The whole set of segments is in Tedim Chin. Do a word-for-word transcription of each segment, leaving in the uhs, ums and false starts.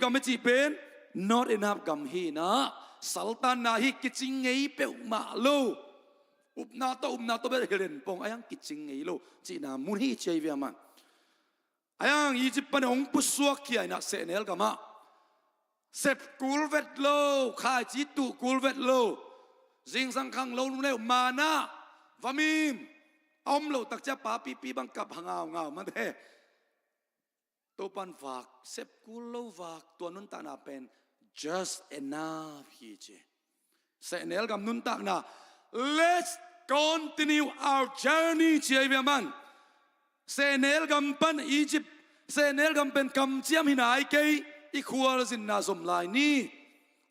Gam i cih pen not enough gam hi na, saltanna hi, kicing ngei peuhmah lo. Upna tawh, upna tawh bel hi len pong, a hiang kicing ngei lo cihna mun hi ci ahi ve a man. A hiang Egypt pan hong pusuak khia in ah sehnel gamah sep kul vet lo, khaici tuh kul vet lo, zingsang khang lo luneu, mana, vamim a om lo takcia papipi bang kap ha ngaungau mate. Topan vak, sep kul lo vak, tua nuntakna pen just enough hi ci. Sehnel gam nuntakna, let's continue our journey ci ahi ve a man. Sehnel gam pan Egypt, sehnel gam pen kamciam hi nai kei, i khualzinna zom lai ni.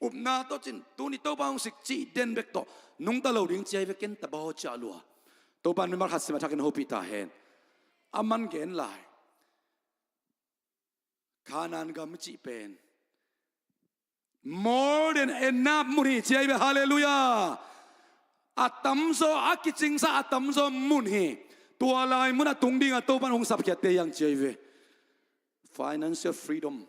Upna tawh cin, tuni Topa hong sik cih den bek tawh nungta lo ding ci ahi ve, ken tabaw ciah lua. Topan mimal khat sim a thakin hopih ta hen. A man gen lai, Kanaan gam i cih pen more than enough mun hi ci ahi ve. Halleluiah. A tamzaw, a kicingsa a tamzaw mun hi. Tua lai munah tung dingah Topan hong sapkhiatte hiang ci ahi ve. Financial freedom.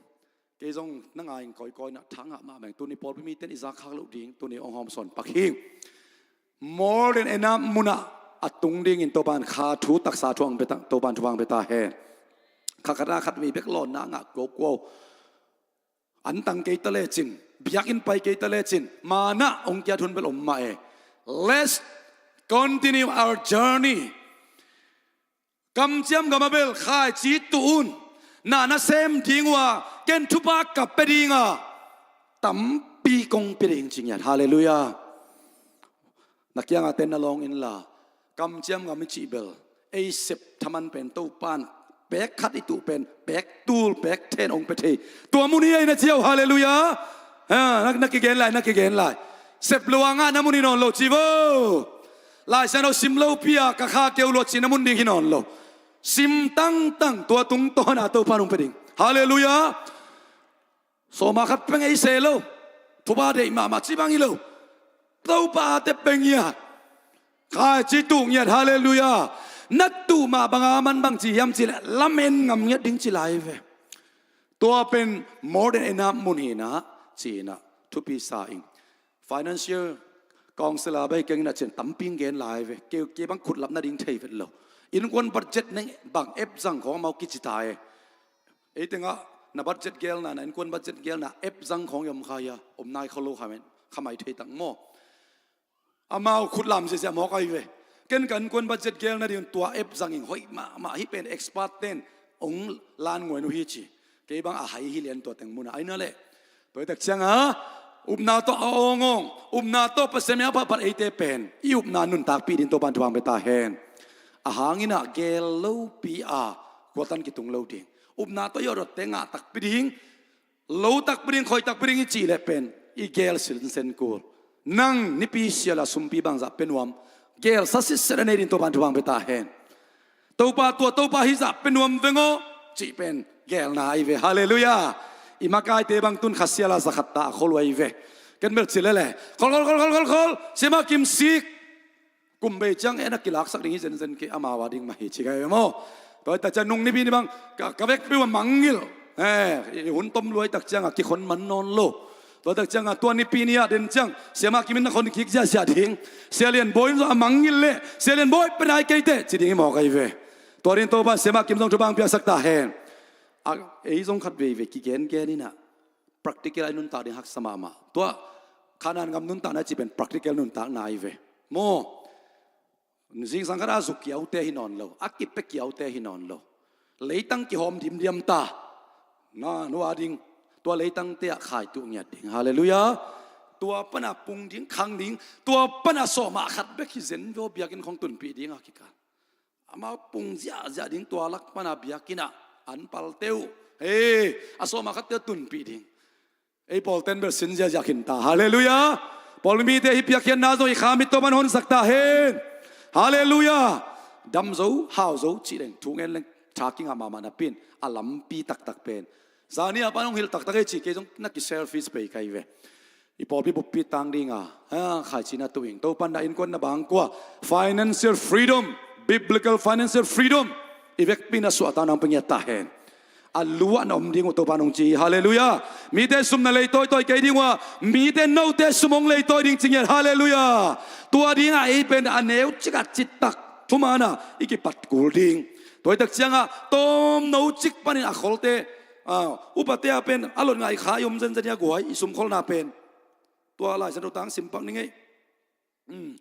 Kei zong na ngai ing kawikawi na thangah mah meng, tuni pawlpi miten i zakkhak loh ding, tuni hong hawmsawn pak hi. More than enough munah a tung dingin Topan kha thu taksa thu ang peta, Topan thu ang peta hen. Kha khat a khat vei bek lawnna ngah kuaukuau. Antang kei ta lecin, biakinn pai kei ta lecin, mana hong kiat hun bel om mah e. Let's continue our journey. Kamciam gam a bel khaici tuh un, na na sem ding uh a, ken thupha ka pia ding a, tampi kong pia ding ci ngiat. Halleluiah. Na kiangah ten na lawng inla, kamciam gam i cih bel ei sep thaman pen Topan pek khat i tuh pen pek tul pek then hong pia thei. Tua mun hi a hi na ci uh. Halleluiah. Ha, na, na kigen lai, na kigen lai. Sep lo a ngah na mun hi nawn lo ci vo. Lai Siangtho sim lopi a ka kha keu lua ci na mun ding hi nawn lo. Sim tangtang tua tungtawn a Topan hong pia ding. Halleluiah. Sawma khat peng ei se lo. Thupha deih mahmah ci bang hi lo. Topa a te peng ngiat. Khaici tuh ngiat. Halleluiah. Na tuh mah banga man bang ci hiam cih leh lamen ngam ngiat ding ci lai ve. Tua pen more than enough mun hi na, ci na thupi sa ing. Financial counsellor bai keng na cin tampi gen lai ve. Kei, kei bang khutlap nading thei vet lo. Innkuan budget neng bang app zang khawng amau kici ta e. Ei tengah na budget gelna, na innkuan budget gelna app zang khawng i om kha hia, om nai kho lo kha men, kha mai thei tak maw. Amau khutlam ziazia mawk ahi ve. Ken ka innkuan budget gelna ding tua app zang ing, hoih mahmah, hih pen expert ten hong lan nguai uh hi ci. Kei bang a hai hi lian tua teng munah ahi na leh. Tua hi tak cianga upna tawh a awngawng, upna tawh Pasian mi a phatphat eite pen i upna nuntakpih ding Topan thupha pia ta hen. A hang inah gel lopi a kuatan kitung lo ding. Upna tawh i awdawtte ngah takpi ding, lo takpi ding, khoi takpi ding i cih leh pen i gel sinsen kul. Nang nipi sial a sumpi bangzah pia nuam, gelsa sitset a nei ding Topan thupha pia ta hen. Topa tua, Topa hih zah pia nuam veng aw cih pen gelna ahi ve. Halleluiah. I makaite bang tun kha sial a za khat ta a khol uh ahi ve. Ken bel ci lele, khol, khol, khol, khol, khol, khol, Siama Kim sik. Kum bei ciang en a kilaksak ding hi zenzen kei, amau a ding mah hi ci ka hi ve maw. Tua hi tak ciang nung nipi ni bang ka, ka vekpi uh a mangngilh. Eh, i hun tom lua hi tak cianga kikhon man nawn lo. Tua tak cianga tua nipi ni ah den ciang Siama Kim in na khon kik ziahziah ding. Sia Lian Bawi in zong a mangngilh leh, Sia Lian Bawi, pia nai kei teh ci ding hi mawk ahi ve. Tua ding Topa Siama Kim zong thupha hong piaksak ta hen. A, ei zong khat veivei kigengen inah practical a i nuntak ding haksa mahmah. Tua Kanaan gam nuntakna cih pen practical nuntakna ahi ve. Maw, zingsang khat a zuk kiaute hi nawn lo, a kipia kiaute hi nawn lo. Leitang kihawm dimdiam ta. Na, nu a ding, tua leitangte ah khai tuh ngiat ding. Halleluiah. Tua pana pung ding, khang ding, tua pana sawmah khat bek hi zen ve aw, biakinn khawng tunpih ding a kikal. Amau pung ziahziah ding, tua lak pana biakinn ah an palte uh. Hei, a sawmah khatte uh tunpih ding. Ei pawlten bel sin ziahziah khin ta. Halleluiah. Pawlmite hih piakkhiatna zong i kha mit Topan honsak ta hen. Halleluiah. Dam zo, hau zo, cih leng, thu ngen leng, tha kingah mahmah napi in, a lampi taktak pen. Zani a pan hong hilh taktak ei cih kei zong na ki selfish pei ka hi ve. I pawlpi buppi tang dinga, ha, khaici na tuh ing. Topan na innkuan na bangkua, financial freedom, biblical financial freedom i vekpi na suahtak nang pia ngiat ta hen. A luah na om ding uh Topa nong ci hi. Halleluiah. Mite sum na leitawi tawi kei ding uh a, mite note sum hong leitawi ding ci ngiat. Halleluiah. Tua dingah ei pen a neu cikah citak thumaana i kipat kul ding. Tua i tak ciangah tawmno cik panin a kholte, ah, upate a pen a lot ngai kha i om zenzen i a guai i sumkholna pen. Tua Lai Siangtho tang simpak ni ngei. Hmm.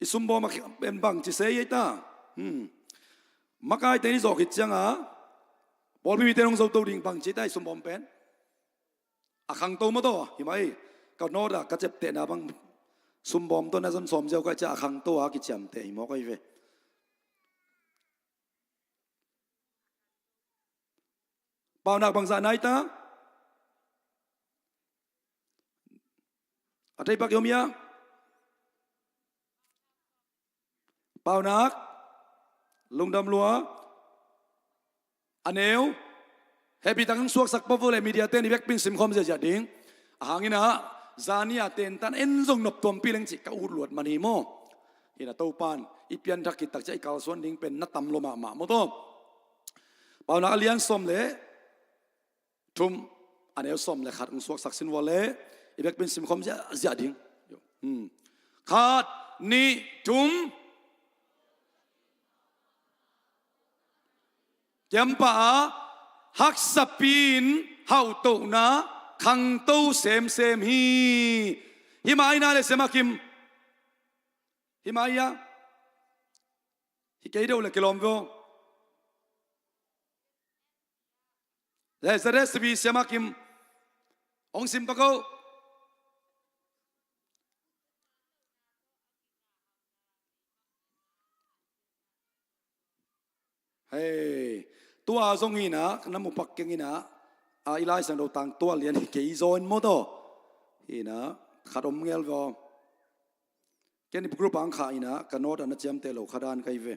I sumbawm a pen bangci sei ei ta. Hmm. Makaite ni zawh khit cianga pawlpi mite nong zoto ding bangci ta i sumbawm pen. A khangto maw taw hi mai. Ka nawta ka ceptehna bang sumbawm tawh na zon sawm ziau kai cia a khangto a kiciamteh hi maw kai ve. Paunak bangzah nai ta. A thei pak i om ia. Paunak. Lungdam lua. A neu. Hehpih takin suaksak pah vo le media ten i vekpin simkhawm ziazia ding. A hangin ah zani a tentan en zong nop tuampi leng cih ka ut luat man hi maw. Hina Topan i pianthak khit tak ciah i kalsuan ding pen na tam lo mahmah maw taw. Paunak a lian sawm le thum, a neu sawm le khat hong suaksak sin vua le i vekpin simkhawm ziazia ding. Hmm. Khat, nih, thum. Kiampah a haksapi in hauhtohna khangto semsem hi. Hi mai na le Siama Kim. Hi mai ia. Hi kei deuh le kilawm veo. Lazarus vi Siama Kim hong sim pak o. Hei, tua zong hinah na mu pak keng hinah a i Lai Siangtho tang tua lian hi kei zaw in maw taw. Hinah khat om ngel veo. Ken i group ang kha hinah ka nawta na ciamteh lo kha dan kai ve.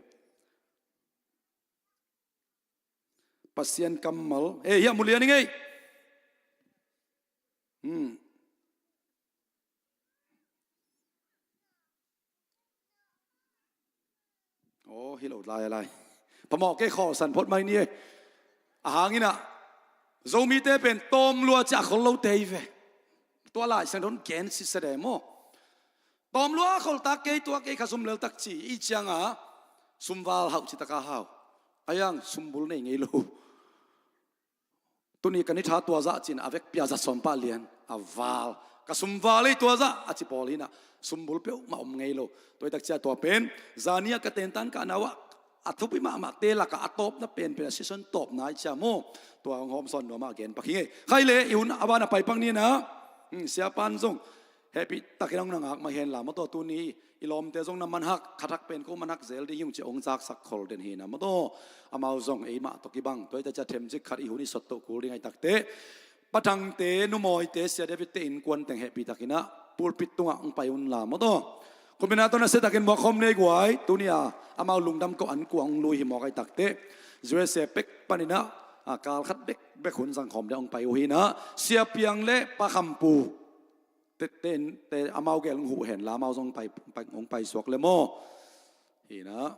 Pasian kammal. Eh, hiah mu lian i ngei. Hmm. Aw, hi lo lai a lai. Phamawh kei khawlsan phot mai ni e. A hangin ah Zomite pen tawm lua ciah a khol lote hi ve. Tua Lai Siangtho in gen sisade maw. Tawm lua a kholtak kei tua kei kha sum lel tak ci i cianga sumval hauh ci taka hau. A yang sumbul nei ngei lo. Tuni kan i tha tua zah cin a vekpi a za sawm pah lian a val. Ka sumval ei tua zah a ci pawl hinah sumbul peuhmah om ngei lo. Tua i tak cia tua pen zani a ka tentan ka nau ah a thupi mahmahte lakah a tawpna penpen a season tawpna i cia maw. Tua hong hawmsawn nuamah a gen pak hi ngei. Khai le i hun a ban a pai pak ni na. Hmm, siapan zong hehpih takin hong na ngak mah hen la maw taw tuni i lawmte zong na manhak khathak pen ko manhak zel ding hi ung ci hong zaksak khol den hi na maw taw. Amau zong eimah tawh kibang tua i ta cia themcik khat i hun i sot toh kul ding ai takte. Pathangte, numawite, Sia David te innkuan teng hehpih takinah pulpit tungah hong pai un la maw taw. Khupina tawh nasia takin muakkhawm nei guai tuni a amau lungdam ko an kuang hong lui hi mawk ai takte. U S A pek paninah a kal khat bekbek hun zangkhawm dia hong pai uh hinah Sia Piang le Pa Khampu te, te, te amau gel hong huh hen la amau zong pai, pai, hong pai suak le maw. Hinah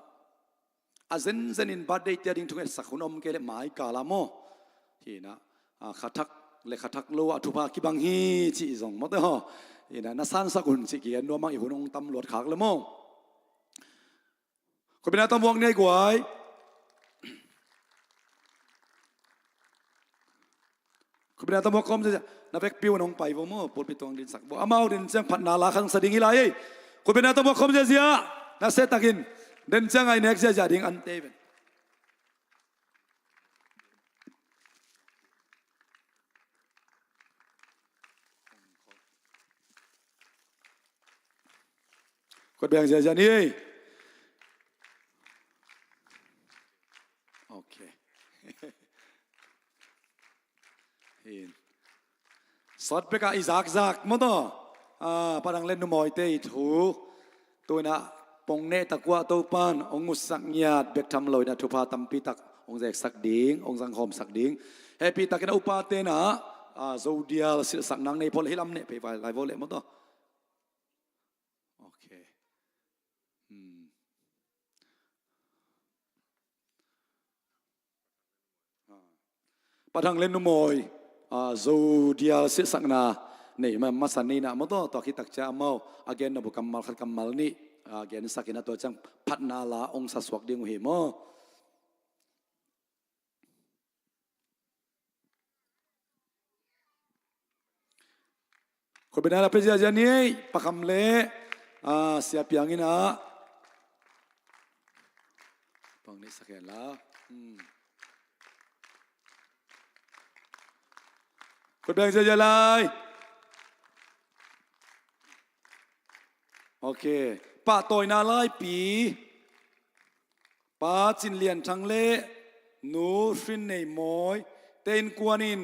a zenzen in birthday tia ding thungetsak hun om kei le mai kala maw. Hinah a khathak le khathak lo a thupha kibang hi cih zong maw te haw. Hinah na sansak hun cih kigen nuamang i hun hong tam luat khak le maw. Khupina tawh muak ni ai guai. Khupina tawh muak khawm zia na vekpi un hong pai vo maw pulpit tuang dinsak vo amau din ciang phatna la khang sa ding hi lai ei. Khupina tawh muak khawm zia zia na setakin den ciang ai nek zia zia ding an tei ven. Kotbiang ziazia ni ei. Ok. Hin. Sawt bekah i zakzak maw taw. Ah, padang le numawite i thu. Tuinah pong neh takuah Topan hong ngutsak ngiat bek tham loinah thupha tampitak hong zeksak ding hong zangkhawmsak ding. Hehpih takin a upa tenah ah, zodial silhsak nang nei phaw le hilam neh pei vai lai vo leh maw taw. Ok. Pa Thang le Nu Mawi, ah, Zo dial siahsakna nei ma, masa nei na maw, tua, tua khit tak ciang amau a gen nop uh kammal khat kammal nih, ah, gensak in a, tua ciang phatna la hong sa suak ding uh hi maw. Khutbetna la pia ziazia ni ei, Pa Kham le, ah, Sia Piang in ah. Pang ni sak hen la. Hmm. Khutbeng ziazia lai. Ok. Pahtawina laipi. Pa Cin Lian Thang le Nu Hrin Nei Mawi te innkuan in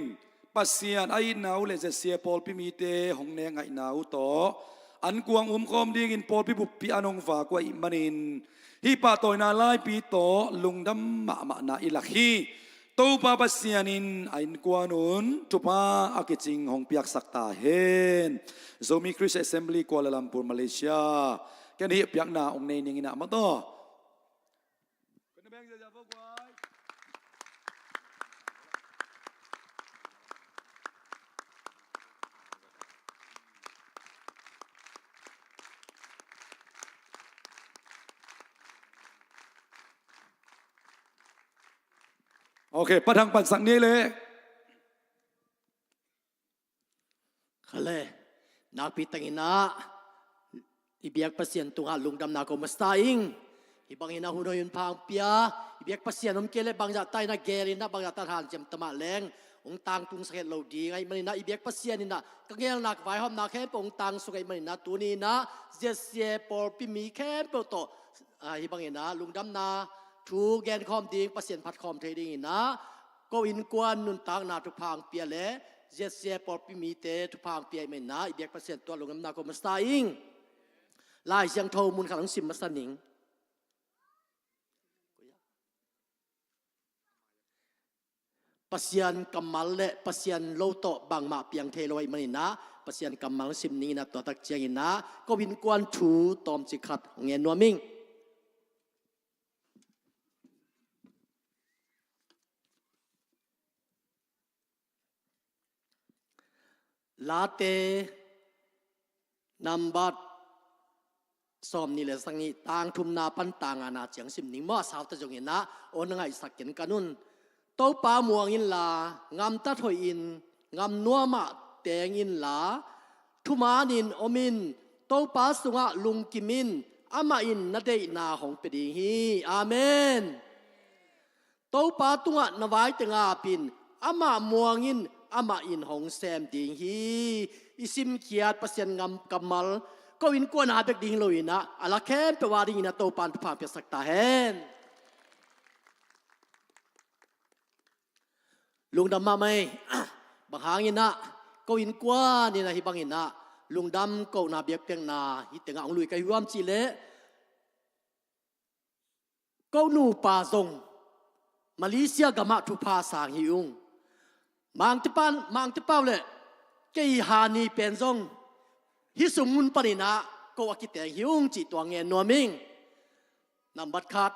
Pasian a itna uh le Z C A pawlpi mite hong nek ngaihna uh tawh an kuang umkhawm dingin pawlpi buppi an hong vak uh ahih manin hih pahtawina laipi tawh lungdam mahmahna i lak hi. Topa Pasian in a innkuan un thupha a kicing hong piaksak ta hen. Zomi Christian Assembly Kuala Lumpur, Malaysia. Ken hih piakna hong nei ning in ah maw taw. Ok, Pa Thang pansak ni le. Khale, nakpi tengin ah i biak Pasian tungah lungdamna ko masa ing. Hih bangin ah hun hoih hun pha hong pia, i biak Pasian om kei le bangzah ta in ah gel in ah bangzah ta hanciam ta mah leng hong tangtung sak het lo ding ahih manin ah i biak Pasian in ah ka ngelna ka vaihawmna khempeuh hong tangsuk ahih manin ah tuni in ah Z C A pawlpi mi khempeuh tawh, ah, hih bangin ah lungdamna thu genkhawm ding, Pasian phatkhawm thei dingin ah ko innkuan nuntakna thupha hong pia le Z C A pawlpi mite thupha hong pia ahih manin ah i biak Pasian tungah lungdamna ko masa ing. Lai Siangtho mun khat hong sim masa ning. Pasian kammal le Pasian lo tawh bangmah piang thei lo ahih manin ah Pasian kammal sim ning in ah tua tak ciangin ah ko innkuan thu tawmcik khat hong ngen nuam ing. Late nambat sawmnih le sagih, tang thumna pan tang ngana ciang sim ning maw, a sau ta zongin ah aw na ngaihsak kenkan un. Topa muang inla, gamtat hoih in, gam nuamah teng inla, thumanin om in, Topa sungah lungkim in, amah in na deihna hong pia ding hi. Amen. Topa tungah na vaite ngap in, amah muang in, amah in hong sem ding hi. I simkhiat Pasian ngam kammal ko innkuan a bek ding hi lo in ah a la khempeuh a dingin ah Topa in thupha hong piaksak ta hen. Lungdam mahmah ei. Bang hangin ah ko innkuan in ah hih bangin ah lungdam kohna biakpiakna hih tengah hong lui ka hi hiam cih leh, ko nupa zong Malaysia gamah thupha sang hi ung. Mangte pan, Mangte pau le kei Hani pen zong hih sung mun panin ah ko a kiteng hi ung cih tua ngen nuam ing. Nambat khat,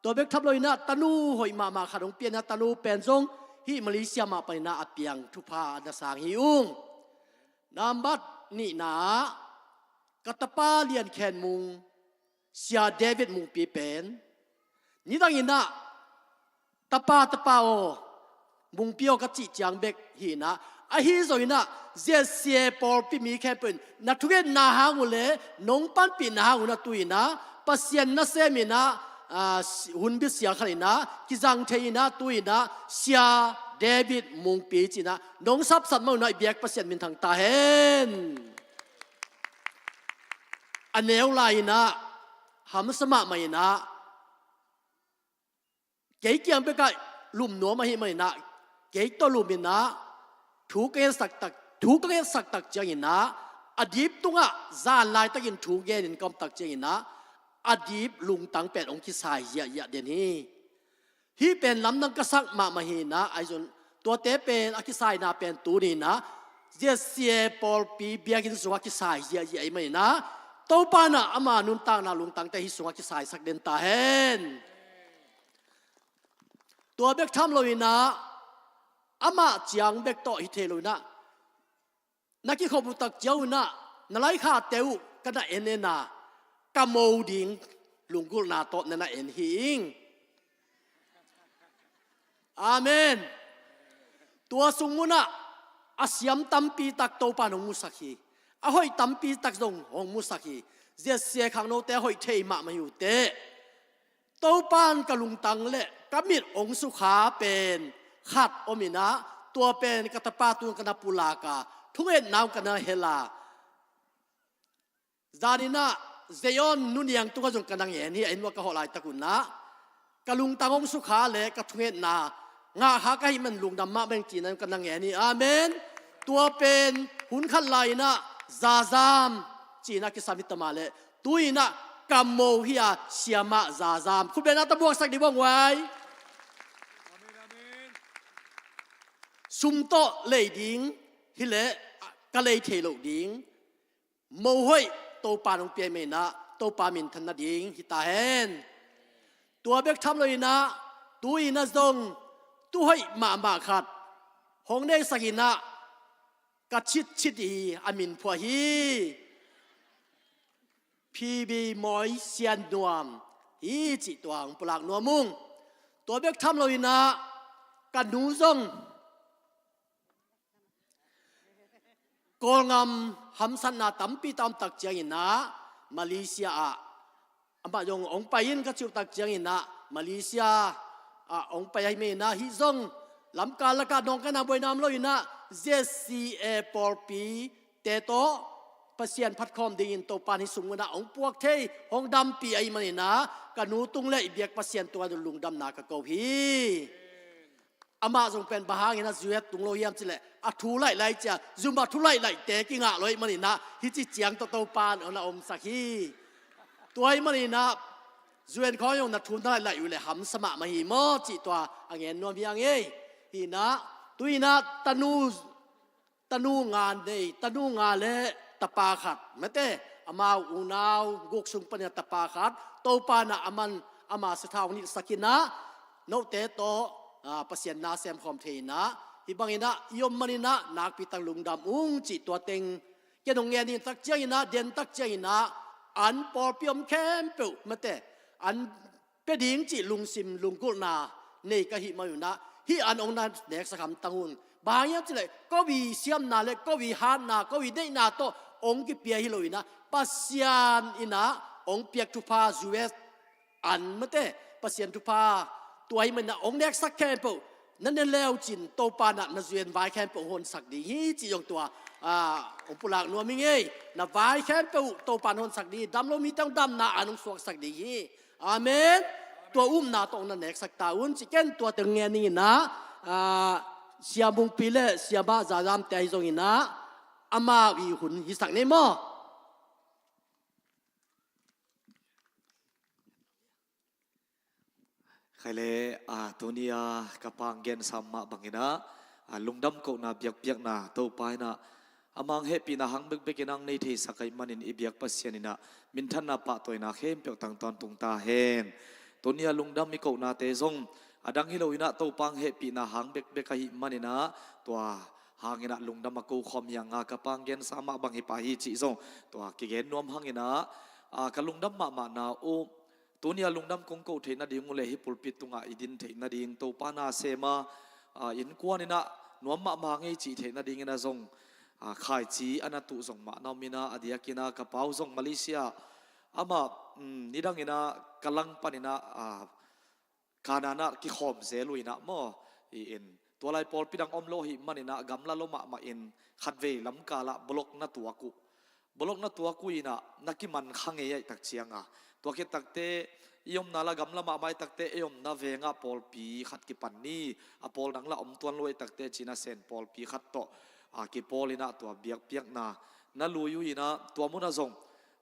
tua bek tham lo in ah tanu hoih mahmah khat hong pia in ah tanu pen zong hih Malaysia mah panin ah a piang thupha na sang hi ung. Nambat nihna ah ka tapa Lian Khen Mung, Sia David Mungpi pen nidangin ah tapa, tapa aw, Mungpi aw ka cih ciang bek hi in ah, ahi zongin ah Z C A pawlpi mi khempeuh in na thungetna hang uh le nong panpihna hang un ah tu in ah Pasian nasem in ah, ah, hunbit sia khat in ah kizang thei in ah tu in ah Sia David Mungpi ci in ah nong sapsat mah un ah i biak Pasian minthang ta hen. A neu lai in ah hamsa mahmah in ah kei kiang bekah lum nuam ahih manin ah kei tawh lum in ah thu ka ngetsak tak, thu ka ngetsak tak ciangin ah a dip tungah zan laitakin thu genin ka om tak ciangin ah a dip lungtang pen hong kisai ziahziah den hi. Hih pen lamdang ka sak mahmah hi in ah, ahi zong tuate pen a kisaina pen tuni in ah Z C A pawlpi biakinn sungah kisai ziahziah ahih manin ah Topa in ah ama nuntakna lungtangte hih sungah kisaisak den ta hen. Tua bek tham lo in ah Amah ciang bek tawh hi thei lo inah, na kikhop uh tak ciang uh inah, na laikhate uh ka na en en a, ka mo ding lunggulhna tawh na na en hi ing. Amen. Tua sung munah a siam tampi tak Topa in hong musak hi. A hoih tampi tak zong hong musak hi. Zia sia khangnote a hoih thei mahmah hi uh teh. Topa in ka lungtang le ka mit hong sukha pen khat om inah, tua pen ka tapa tung ka na pulak a, thungetna hong ka na hel a, zan inah Zion nuniang tungah zong ka na ngen hi, a inn uah ka hawh laitak un ah, ka lungtang hong sukha le ka thungetna ngah kha ka hih man lungdam mahmah ing ci-in ah ka na ngen hi. Amen. Tua pen hun khat lai inah Zazam ci-in ah kisam hi ta mah leh, tu inah ka mo hi a, Siamah Zazam. Khutbetna tawh buaksak dih bang uai. Sum tawh lei ding hi leh ka lei thei loh ding. Mo hoih Topa in hong pia ahih manin ah, Topa minthan nading hi ta hen. Tua bek tham lo inah, tu inah zong tu hoih mahmah khat hong neihsak inah, ka chitchit hi, a min phuah hi. P B Mawi Sian Nuam hi cih tua hong pulak nuam ung. Tua bek tham lo inah, ka nu zong Kawlgam hamsatna tampi tak om tak ciang inah, Malaysia ah amah zong hong pai in ka cih uh tak ciang inah, Malaysia ah hong pai ahih manin ah, hih zong lamkal lakah nawngkaina buaina om lo inah, Z C A pawlpite tawh Pasian phatkhawm dingin Topa in hih sung munah hong puak thei, hong dampih ahih manin ah, ka nu tung le i biak Pasian tungah lungdamna ka ko hi. Amah zong pen bang hangin ah zuet tung lo hiam cih leh, a thu laih lai cia, zum a thu laih laihte kingah lo ahih manin ah, hih ci ciang tawh Topa in hong na omsak hi. Tua ahih manin ah, zuet khawng zong na thu na laih laih uh leh hamsa mahmah hi maw cih tua a ngen nuam hi ing ei. Hi inah, tu inah tanu, tanu nga nei, tanu nga le tapa khat, mate, amau unau guk sung panin ah tapa khat, Topa in ah aman ama sathau hong nilhsak inah, note tawh, ah, Pasian na semkhawm thei inah, hih bang inah i om manin ah nakpi tak lungdam ung cih tua teng. Ken hong ngen ding tak ciang inah, den tak ciang inah, an pawlpi om khempeuh, mate, an pia ding cih lungsim lunggulhna nei ka hih man un ah, hih an hong na neksak hamtang un. Bang hang hiam cih leh, Covid siamna le Covid hatna, Covid neihna tawh hong kipia hi lo inah, Pasian inah hong piak thupha, zuet an, mate, Pasian thupha, tua ahih manin ah hong neksak khempeuh na ne leu cin, Topa in ah na zuet vai khempeuh hong honsak ding hi cih zong tua, ah, hong pulak nuam ing ei. Na vai khempeuh Topa in hong honsak ding hi, dam lo mite hong damna an hong suaksak ding hi. Amen. Tua upna tawh hong na neksak ta un cih, ken tua teng ngen ning inah, ah, Sia Mungpi le Siamah Zazamte ahi zong inah, amau i hun hisak ni maw. Khai le, ah, tuni a ka pang gensa mah bang inah, ah, lungdam kohna biakpiakna Topa inah, amah hehpihna hang bekbek inah hong nei theisak ahih manin i biak Pasian inah minthanna pahtawina khempeuh tang tawntung ta hen. Tuni a lungdam i kohnate zong a dang hi lo inah, Topa hehpihna hang bekbek ahih man inah, tua hang inah lungdam a ko khawm hi ing a, ka pang gensa mah bang hi pah hi cih zong tua kigen nuam hang inah, ah, ka lungdam mahmahna uh, tuni a lungdam kong koh theih nading uh le hih pulpit tungah i din theih nading Topa na sem a, ah, innkuan inah nuam mahmah ngei cih theih nading inah zong, ah, khaici a na tuh zong mah na om inah, a diak inah ka pau zong Malaysia, amah, um, nidang inah ka lang pan inah, ah, Kanaan ah kikhawm zel uh inah maw, hi in. Tua lai pawlpi dang om lo ahih man inah, gamla lo mahmah in khatvei lamkal ah block na tuak uh. Block na tuak uh inah, na kiman kha ngei ahih tak ciang a, tua khit takteh i omna la gamla mahmah ahih takteh, ei omna veng ah pawlpi khat kipan ni, a pawl dang la om tuan lo ahih takteh ci-in a, Sen pawlpi khat tawh, ah, kipawl inah tua biakpiakna na lui uh inah, tua mun ah zong,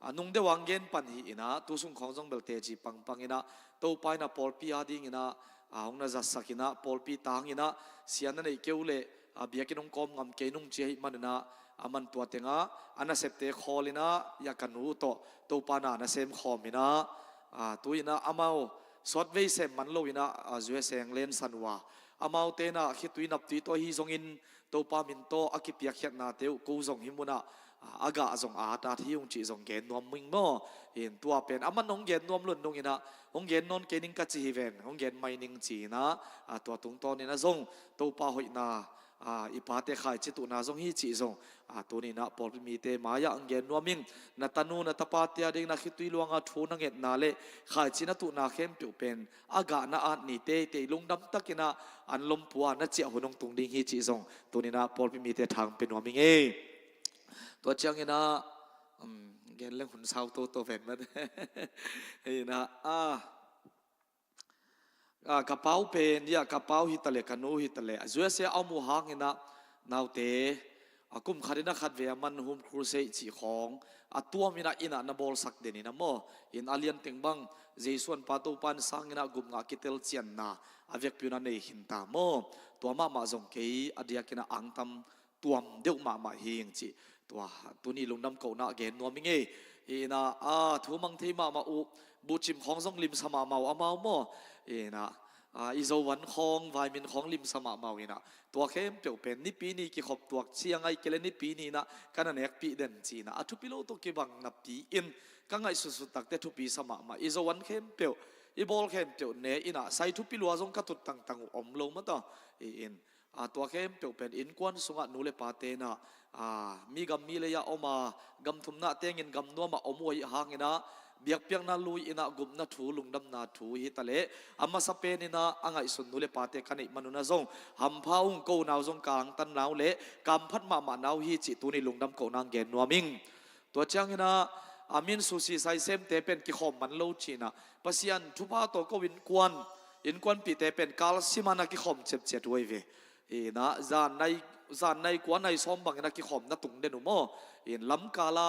ah, nung deuh a hong gen pan hi inah, tu sung khawng zong bel teci pangpang inah Topa inah pawlpi a ding inah, ah, hong na zatsak inah, pawlpi tang inah, sia na neih kei uh leh, ah, biakinn hong kawm ngam kei nung ci ahih man inah, aman tua teng ah a nasepte khawl inah, ya ka nu tawh Topa na na sem khawm inah, ah, tu inah amau suat vei sem man lo in ah, a, U S A len san uh a, amaute in ah khitui naptui tawh hi zongin Topa min tawh a kipiakkhiatnate uh ko zong hih munah, a, a gah zong a atat hi ung cih zong gen nuam ing maw. In tua pen aman hong gen nuam lo in ah, hong gen nawn kei ning ka ci hi ven, hong gen mai ning ci in ah, a, tua tungtawn in ah zong Topa hoihna, a, i pate khaici tuhna zong hi cih zong, a, tuni in ah pawlpi mite mai-ah hong gen nuam ing. Na tanu na tapate a ding na khitui luanga thu na ngetna le khaici na tuhna khempeuh pen a gah na at ni teitei lungdam takin ah an lompua na ciah hun hong tung ding hi cih zong tuni in ah pawlpi mite thang pe nuam ing ei. Tua ciangin ah, um, gen leng hun sau toto ven mat. Hi in ah, a, a, ka pau pen, ya, ka pau hi ta leh, ka nu hi ta leh, U S A a om uh hangin ah, naute, a, kum khat in ah khat vei a man home crusade cih khawng a tuam in ah, inn ah na bawlsak den in ah maw. In a lian teng bang Jesu an pa Topa in sangin ah gupna kitel cianna a vekpi un a nei khin ta maw. Tua mahmah zong kei a diakin ah angtam tuam deuh mahmah hi ing cih tua tuni lungdam kohna gen nuam ing ei. Hi in ah, a, thu mang thei mahmah uh, buhcim khawng zong limsa mahmah uh amau maw. Hi in ah, a, i Zovan khawng, vaimin khawng limsa mahmah uh in ah, tua khempeuh pen Nipi ni kikhop tuak ciang ahih kei leh Nipi ni in ah ka na nekpih den ci in ah, a thupi lo tawh kibang napi in ka ngaihsutsut takte thupi sa mahmah. I Zovan khempeuh, i bawl khempeuh ne in ah, sai thupi lua zong ka tut tangtang uh om lo mataw. Hi in, a, tua khempeuh pen innkuan sungah nu le pate in ah, a, mi gam mi lei-ah om a, gam thumna tengin gam nuamah om uh ahih hangin ah, biakpiakna lui in ah gupna thu, lungdamna thu hi ta leh, a masa pen in ah a ngaihsun nu le pate ka neih man un ah zong hampha ung, ko na uh zong ka angtan na uh le ka hamphat mahmah na uh hi cih tuni lungdam kohna gen nuam ing. Tua ciangin ah, a, min susi sai semte pen kikhawm man lo ci in ah, Pasian thupha tawh ko innkuan, innkuanpihte pen kal sim a na kikhawm ciatciat uh ahi ve. Hi in ah, zan nai, zan nai kua nai sawm bangin a kikhawm na tung den uh maw. Hi in lamkal a,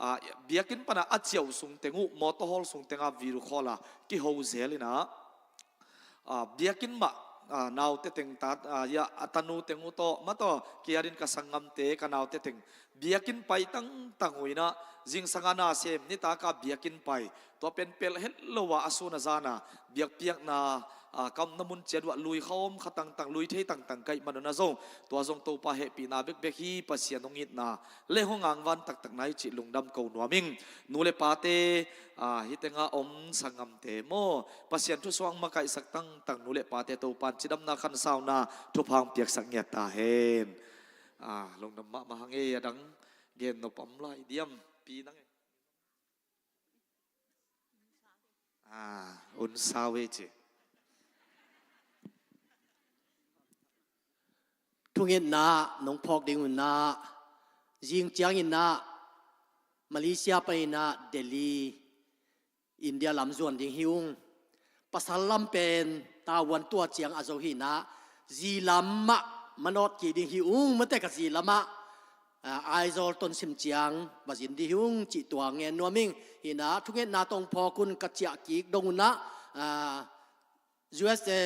a, biakinn pan a a ciah uh sung teng uh, mawtaw hall sung teng ah video call a kiho zel in ah, a, biakinn mah, a, naute teng tat, a, ya, a tanu teng uh tawh mataw, kei a ding ka sanggamte, ka naute teng biakinn pai tangtang uh in ah, zingsang a na sem, nitak a biakinn pai, tua pen pelh het lo a, a sun a zan a biakpiakna, a, ka omna mun ciat uh ah lui kha om kha tangtang, lui thei tangtang ka hih man un ah zong, tua zong Topa hehpihna bekbek hi, Pasian hong itna le hong angvan taktak na hi cih lungdam ko nuam ing. Nu le pate, a, hih teng a om sanggamte maw, Pasian thu suang makaihsak tangtang nu le pate Topa'n cidamna khansauna thupha hong piaksak ngiat ta hen. A, lungdam mahmah hang ei. A dang gen nop om lai diam? Pi nang e. A, un sau ei ci. Thungetna nong phawk ding un ah, zing ciangin ah Malaysia panin ah Delhi, India lam zuan ding hi ung. Pasal lam pen tavuan tua ciang a zo hi in ah, zi lam mah manawt kik ding hi ung, mate ka zi lam ah, a, Aizawl Tonsim ciang va zin ding hi ung cih tua ngen nuam ing. Hi in ah thungetna tawh phawk un, ka ciah kik dong un ah, a, U S A,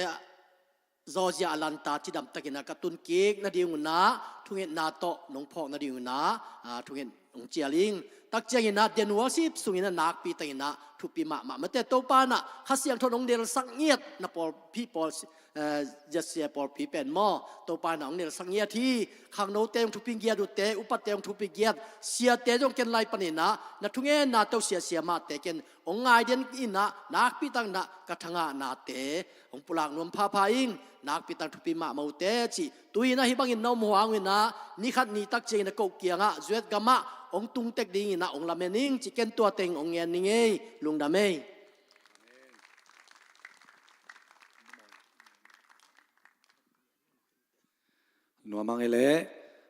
Georgia Atlanta cidam takin ah ka tun kik nading un ah, thungetna tawh nong phawk nading un ah, a, thunget hong cial ing. Tak ciangin ah Denver sip sungin ah nakpi takin ah thupi mahmah, mate. Topa'n ah Kha Siangtho in hong nelsak ngiat na pawlpi, pawl, eh, Z C A pawlpi pen maw, Topa'n ah hong nelsak ngiat hi. Khangnote hong thupi ngiat uh teh, upate hong thupi ngiat, siate zong ken lai panin ah na thungetna tawh siasia mahte ken hong ngai den in ah, nakpi takin ah ka thangahnate hong pulak nuam phapha ing. Nakpi takin thupi mahmah uh teh cih, tu-in ah hih bangin na om uh hang un ah, ni khat ni tak ciangin ah ko kiangah, zuet gamah hong tung tek dingin ah hong lamen ing cih ken tua teng hong ngen ning ei. Lungdam ei. Nuam hang ei leh,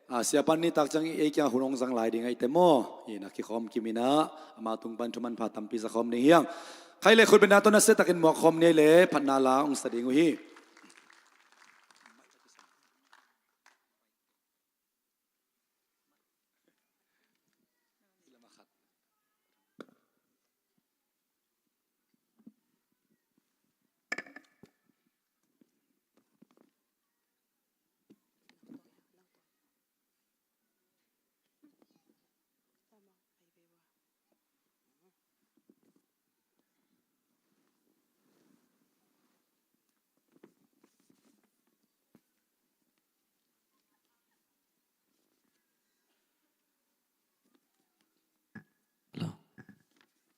a, siapa'n nitak ciang ei kiangah hun hong zang lai ding ahih teh maw. Hi in ah kikhawm kim in ah, ama tung pan thu manpha tampi za khawm ding hi hang. Khai leh khutbetna tawh nasia takin muak khawm ni ei leh, phatna la hong sa ding uh hi.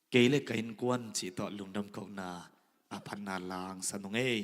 Kei le ka innkuan cih tawh lungdam kohna a phatna la hong sa ning ei.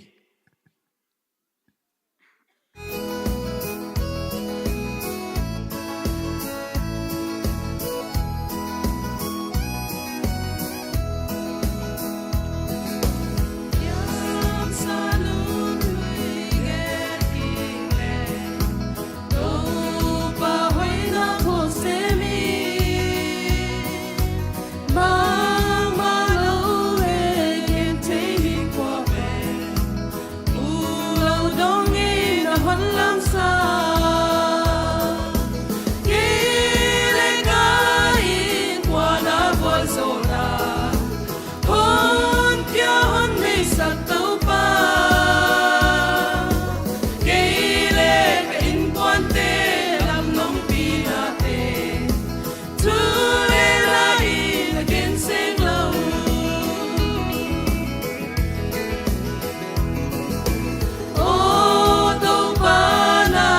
Hong pia hong neisak Topa, kei le ka innkuante lam nong pinate, thu le la in a gen seng lo. O Topa na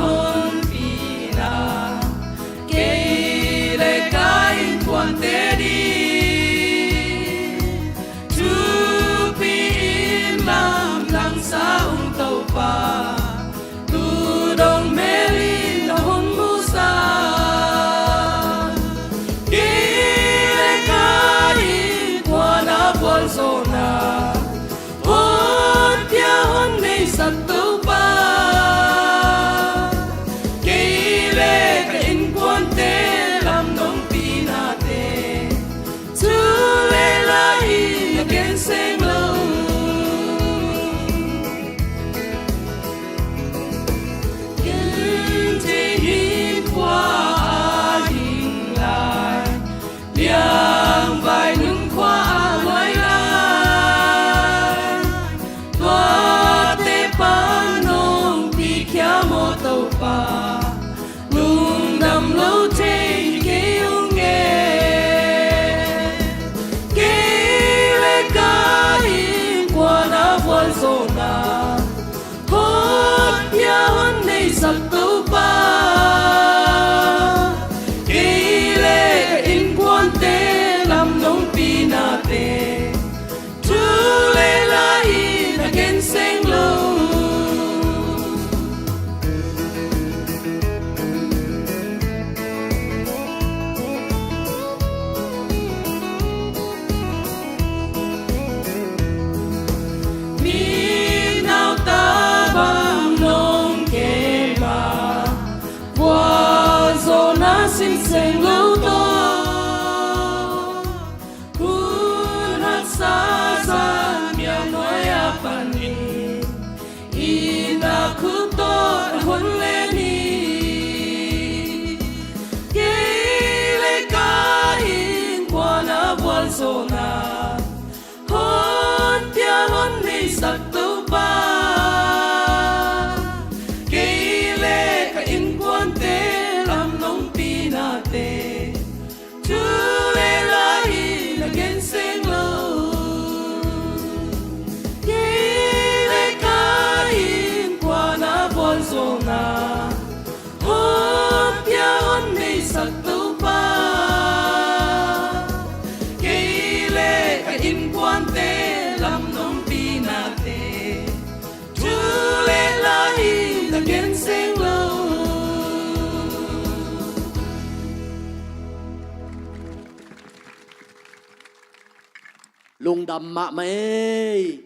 honpina, kei le ka innkuante ding thupi in lamdang sa ung Topa, tu dong mel in na hong musa. Kei le ka innkuan a vualzawhna, hong pia hong neisak Topa, kei le ka innkuante lam nong pinate, thu le la in a gen seng lo. Gen thei in kua a ding lai, liangvai nun kua a lai lai, tuate pan nong pikhia maw Topa, lungdam lo thei kei ung e. Kei le ka innkuan a vualzawhna, hong pia hong neisak Topa, kei le ka innkuante lam nong pinate, thu le la in a gen seng lo. Minau tabang nong kem a, vualzawhna sin seng lo tawh, hun haksa zan mial nuai a pan in, i na khut tawh na hon len hi. Kei le ka innkuan a vualzawhna, hong pia hong neisak Topa, kei le ka innkuante lam nong pinate, thu le la in a gen seng lo. Kei le ka innkuan a vualzawhna, hong pia hong neisak Topa, kei le ka innkuante lam nong pinate, thu le la in a gen seng lo. Lungdam mahmah ei.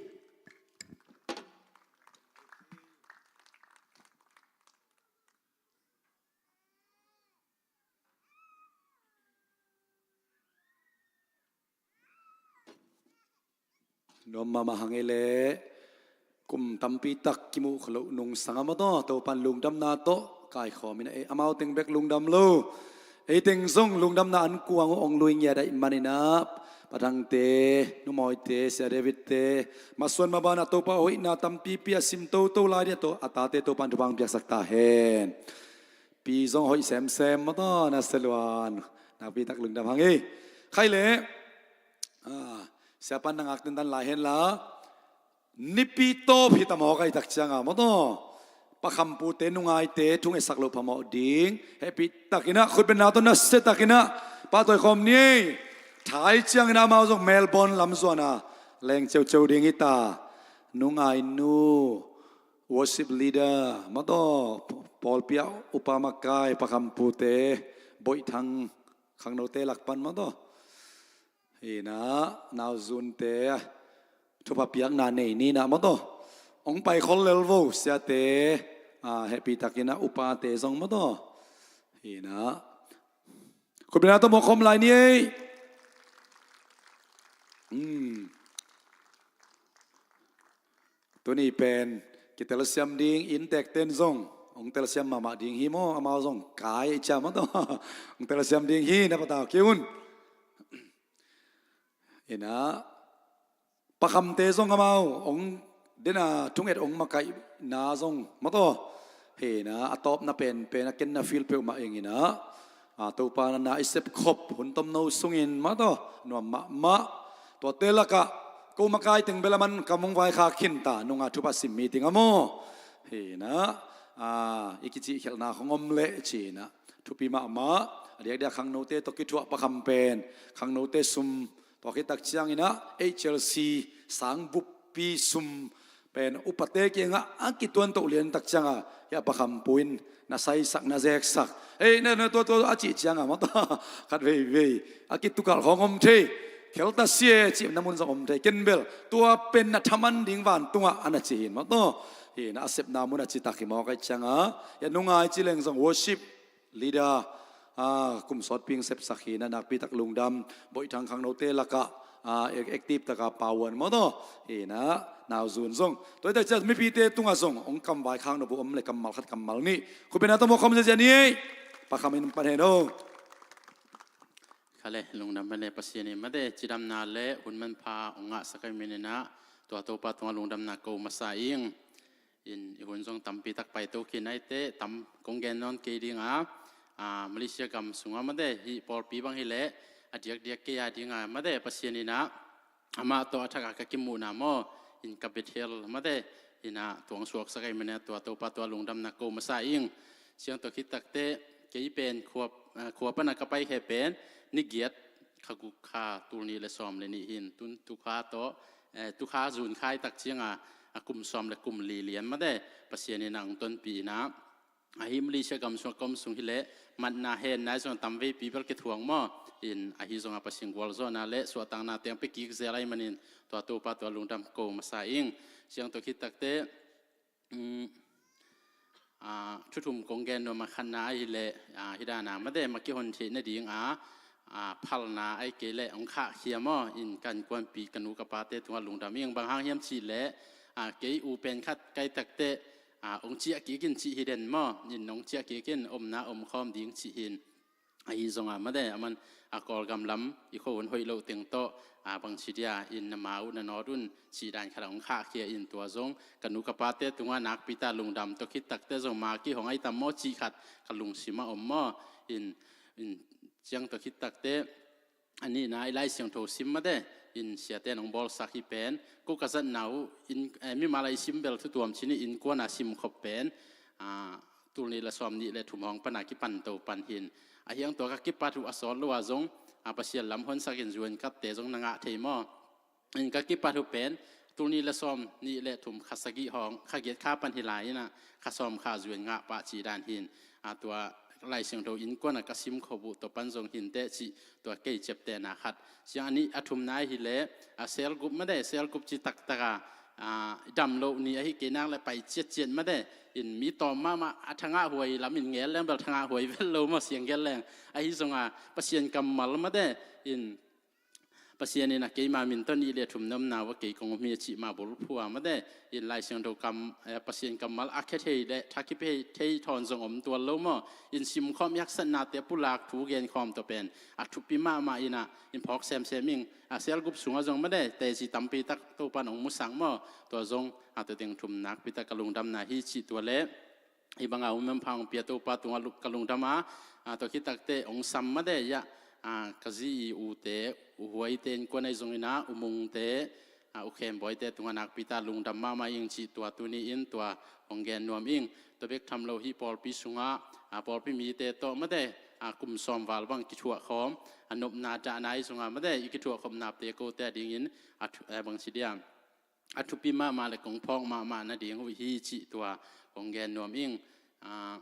Nuam mahmah hang ei leh, kum tampi tak kimuh kha loh nungsang a maw taw, Topan lungdamna tawh kaikhawm in a, ei amau teng bek lungdam lo, ei teng zong lungdamna an kuang uh hong lui ngiat ahih manin a, Pa Thangte, Nu Mawite, Sia Davidte, masuan maban a Topa hoihna tampipi a sim toto lai ding a, a tate Topan thupha hong piaksak ta hen. Pi zong hoih semsem maw taw, na sia luan. Nakpi tak lungdam hang ei. Khai leh, ah, siapa na ngak tentan lai hen la, nipi tawp hi ta mawk ahih tak ciang a maw taw, Pa Kham Pute, Nu Ngaite thu ngetsak loh phamawh ding, hehpih takin a, khutbetna tawh nasia takin a pahtawi khawm ni ei. Thai ciangin amau zong Melbourne lam zuan a leng ceuceu ding hi ta. Nungai nu, worship leader, mawtaw, pawlpi ah upa makai, pakhampute, boihthang khangnote lak pan mawtaw. Hi na, nauzunte thupha piakna nei ni na mawtaw. Hong pai khol lel vo, siate, a, hehpih takin a upate zong mawtaw. Hi na. Khutbetna tawh mawk khawm lai ni ei. Hmm. Tuni pen kitelsiam ding, inntekten zong hong telsiam mahmah ding hi maw, amau zong kai ei ciam mawtaw. Hong telsiam ding hi, na patau kei un. Hi na, pakhamte zong amau hong dena thunget hong makaihna zong mawtaw. Hi na, a tawpna penpen a kenna feel peuhmah ing hi na. A, Topa na na i sepkhop hun tomno sungin mawtaw nuam mahmah. Tuate lakah ko makai teng bel a man kam hong vaikhak khin ta, nunga thupha sim meeting a maw. Hi na, a, i kicihkhelhna khong om leh ci na. Thupi mahmah, a diakdiak khangnote tawh kithuah pakham pen, khangnote sum, tua khit tak ciangin a H L C sang buppi sum pen upate kiangah a kituan toh lian tak ciangah, hia pakhampu in na saisak, na zeksak. Ei, na, na, tua, tua, a cih ciangah mawtaw khat veivei a kitukalh khawng om thei. Khelta sia cihna mun zong om thei. Ken bel tua pen na thaman ding vantungah a na ci hin mawtaw. Hi na, a sepna mun a citak hi mawk ai ciangah, hia nungai ci leng zong worship leader, a, kum sawtpi hong sepsak hi na, nakpi tak lungdam, boihthang khangnote lakah, a, active taka pawan mawtaw. Hi na, nauzun zong. Tua hi tak ciang mipite tungah zong hong kamvai khak nop uh om leh kammal khat kammal nih. Khutbetna tawh mawk khawm ziazia ni ei. Pakhamin pan hen o. Kha le, lungdam pan le, Pasian in mate cidamna le hun manpha hong ngahsak ai manin a, tua Topa tungah lungdamna ko masa ing. In, i hun zong tampi tak paito khin ai teh, tam kong gen nawn kei ding a, a, Malaysia gam sungah mate, hih pawlpi bang hi leh a diakdiak kei a ding a mate, Pasian in a, amah tawh a thak a ka kimuhna maw, in ka Bethel mate, in a tuang suaksak ai manin a, tua Topa tua lungdamna ko masa ing. Siang tawh khit tak teh, kei pen khua, a, khua pan a ka paikhe pen ni giat kha guk kha tul nih le sawm le nih hi in, tun tukha tawh, eh, tukha zun khai tak ciangah, a, kum sawm le kum li lian mate, Pasian in a hong tonpih in a, ahi Malaysia gam sungah ka om sung hi leh, matna henna zong tam veipi bel kithuang maw. In, ahi zongah Pasian gualzawhna le suahtakna teng pia kik zel ai manin, tua Topa tua lungdam ko masa ing. Siang tawh khit tak teh, um, a, thu thum kong gen nuam a, khatna ahi leh, a, hih dan a mate, ma kihon theih nading a, a, phalna ai kei leh hong khahkhia maw, in ka innkuanpih ka nu ka pate tungah lungdam ing. Bang hang hiam cih leh, a, kei u pen khat kai tak teh, a, hong ciah kik in cih hi den maw, in hong ciah kik in, omna om khawm ding cih hi in. Ahi zongah mate, a man, a, Kawlgam lam i khua hun hoih loh teng tawh, a, bangci dia in na ma uh na nawt un cih dan khat a hong khahkhia in, tua zong ka nu ka pate tungah nakpi ta lungdam. Tua khit tak teh zong ma kihong ai tam maw cih khat ka lungsim ah om maw. In, in, siang tawh khit tak teh, a nihna i Lai Siangtho sim mate, in siate in hong bawlsak hi pen, ko ka zatna uh, in, eh, mimal a i sim bel thu tuam ci ni, innkuan a sim khop pen, a, tul nih le sawm nih le thum hong pan a kipan to pan hi in. Ahi hang tua ka kipat uh a sawt lo a zong, a, Pasian lam honsak in zuan katte zong na ngah thei maw. In ka kipat uh pen, tul nih le sawm nih le thum kha sagih hong, kha giat kha pan hi lai in a, kha sawm kha zuan ngah pah cih dan hi in. A, tua Lai Siangtho innkuan a ka sim khop uh tua pan zong hi in teh cih, tua kei ciaptehna khat. Siang a nih, a thumna ahi leh, a, cell group mate, cell group ci taktak a, a, dam loh ni ahi kei nak leh pai ciatciat mate, in mi tawm mahmah a thangah huai lam in ngel leng bel thangah huai vet lo maw, siang gel leng. Ahi zongah Pasian kammal mate, in Pasian in a keima min tawh nih le thum na omna uh a kei kong om hi a cih mah bulphuh a mate, in Lai Siangtho kam, eh, Pasian kammal a khia thei le tha kipia thei thawn zong om tual lo maw. In simkhawm i haksatnate pulak thu genkhawm tawh pen a thupi mahmah in a, in phawk semsem ing. A, cell group sungah zong mate, teci tampi tak Topa in hong musak maw. Tua zong, a, tua teng thum nakpi tak ka lungdamna hi cih tua leh, hih banga hun manpha hong pia Topa tungah lu-, ka lungdam a, a, tua khit tak teh hong sam mate, a, a, ka zi i ute, U Huaite innkuan ahi zongin a, U Mungte, a, U Khenbawite tungah nakpi ta lungdam mahmah ing cih tua tuni in tua hong gen nuam ing. Tua bek tham lo hih pawlpi sungah, a, pawlpi mite tawh mate, a, kum sawm val bang kithuah khawm, a, nopna dahna i zong a mate i kithuah khawm napte kote a dingin a thu-, a, bang ci dia, a thupi mahmah le kong phawk mahmah nading uh hi cih tua kong gen nuam ing. A,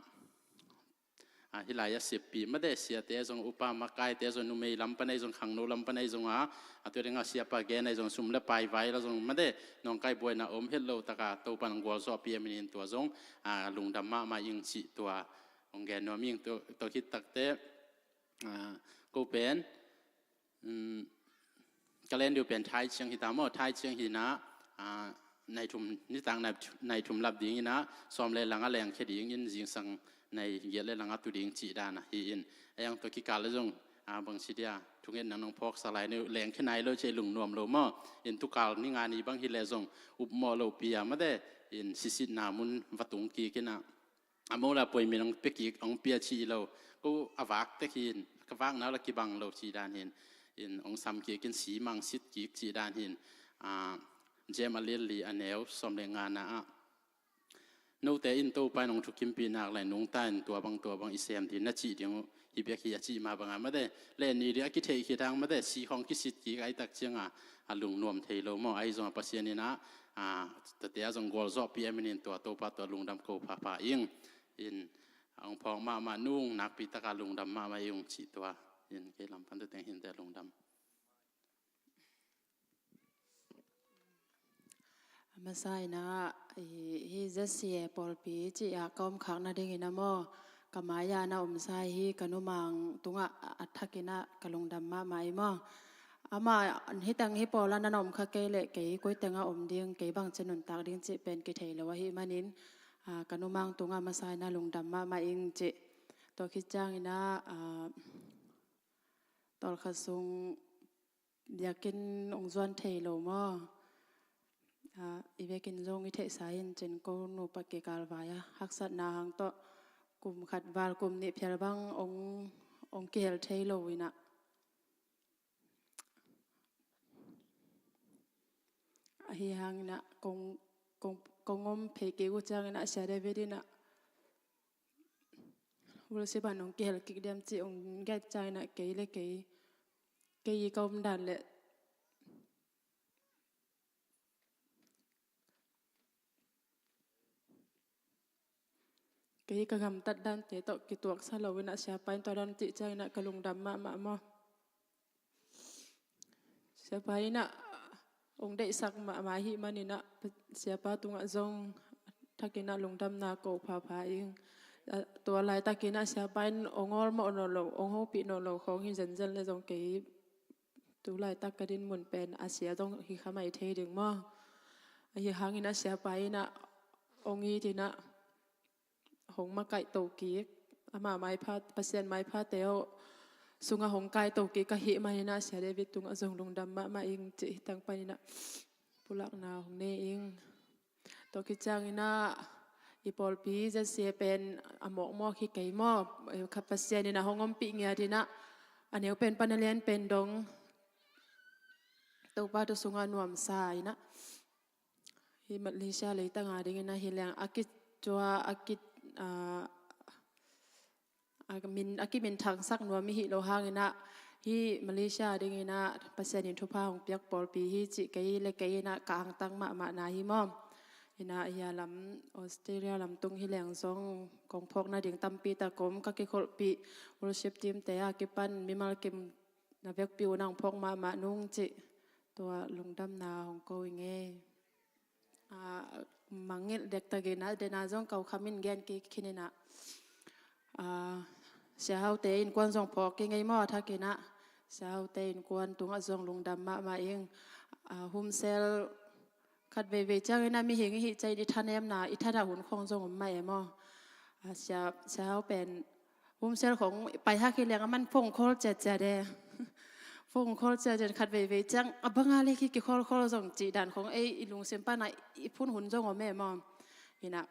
a, hih lai a seppi mate siate zong upa makaite zong numei lam pan ahi zong khangno lam pan ahi zong a, a tua ding a siapa gen ahi zong sum le pai vai la zong mate nawngkai buaina om het lo taka Topan gualzawh pi a minin tua zong, a, lungdam mahmah ing cih tua kong gen nuam ing. Tua, tua khit takte, a, ko pen, um, ka len diu pen thai ciang hi ta maw, thai ciang hi na, a, nai thum, nitak nai, nai thum lap ding ina, sawm le langa lengkhia ding in zingsang nai giat le langa tu ding cih dan ahi in. A yang tua kikal le zong, a, bang ci dia, thunget nang nong phawksa lai ni, lengkhia nai lo cih lungnuam lo maw. In tukal ni nga ni bang hi le zong upmawh lo pi a mate, in sisitna mun va tung kik ina, a mola poimin hong pia kik, hong pia cih lo. Ko a vak tek hin, ka vakna la kibang lo cih dan hin. In hong sam kik in si mang sit kik cih dan hin. A, Jem a lian li a neu sawm le ngana ah, note in Topa in hong thukimpi nak lai nungta in tua bang tua bang i sem ding na cih ding uh. Hi biak hi a cih ma banga mate le ni ding a kitheih khit hang mate si khong kisit kik ai tak cianga a lungnuam thei lo maw. Ahi zong a Pasian ina, a, tate a zong gualzawh pi a minin tua Topa tua lungdam ko phapha ing. In hong phawk mahmah nung nakpi taka lungdam mahmah ing cih tua. In kei lam pan tu teng hinte lungdam. A masa ina, hi, hi Z C A pawlpi cih a ka om khak nading ina maw, ka mai-a na omsa hi ka numang tungah a, a thak ina ka lungdam mahmah i maw. Ama hitang hi pawla na om kha kei le kei koi tenga om ding, kei bang ci nuntak ding cih pen kithei lo ahi manin, a, ka numang tungah masa ina lungdam mahmah ing cih. Tua khit ciang ina, a, tawlkhat sung biakinn hong zuan thei lo maw. A, i vekin zong i theihsa hin cin ko nupa kikal vai a haksatna hang tawh kum khat val kum nih phial bang hong, hong kihel thei lo ina. Ahi hang ina kong, kong, kong om phei kei uh ciang ina Sia David ina worship ah nong kihel kik diam cih hong gen ciang ina kei le kei, kei i ka om dan le kei ka gamtat dante tawh kituaksa lo ina siapa in tua dan cih ciang ina ka lungdam mahmah maw. Siapa ina hong deihsak mahmah hi man ina siapa tungah zong thak ina lungdamna ko phapha ing. A, tua laitak ina siapa in hong awlmawh nawn lo, hong hopih nawn lo khawng hi zenzen le zong kei tu laitak ka din mun pen a sia zong hi kha mai thei ding maw. Ahi hang ina siapa ina hong it ina hong makaih to kik, ama maipha, Pasian maiphate aw sunga hong kai to kik ka hih man ina Sia David tungah zong lungdam mahmah ing cih hitang pan ina pulakna hong nei ing. Tua khit ciang ina i pawlpi Z C A pen a mawkmawk hi kei maw, kha Pasian ina hong ompih ngiat ina a neu pen pan a lian pen dong Topa tu sunga nuamsa ina. Hi Malaysia leitanga ding ina hi leng a kicua a ki, a, a min, a kiminthangsak nuam i hi lo hang ina hi Malaysia ding ina Pasian in thupha hong piak pawlpi hi cih kei le kei ina ka angtang mahmah na hi maw. Ina hi a lam Australia lam tung hi leng zong kong phawk nading tampi tak om ka kikholhpih worship team te a kipan mimal kim na vekpi uh nang phawk mahmah nung cih tua lungdamna hong ko i ngei. A, mangngilh dektak ina dena zong kau khamin gen kik khin ina, a, Sia Haute innkuan zong phawk i ngei maw a thak ina Sia Haute innkuan tungah zong lungdam mahmah ing. A, Humsel khat veivei ciang ina mihing i hih ciang i thanemna i thadah hun khong zong om mah e maw. A, Sia, Sia Hau pen Humsel khong pai hak hi leng a man phone call ciatciat e. Phone call ciatciat khat veivei ciang a banga le khi kikhawlkhawl zong cih dan khong ei i lungsim pana i phun hun zong om e maw. Ina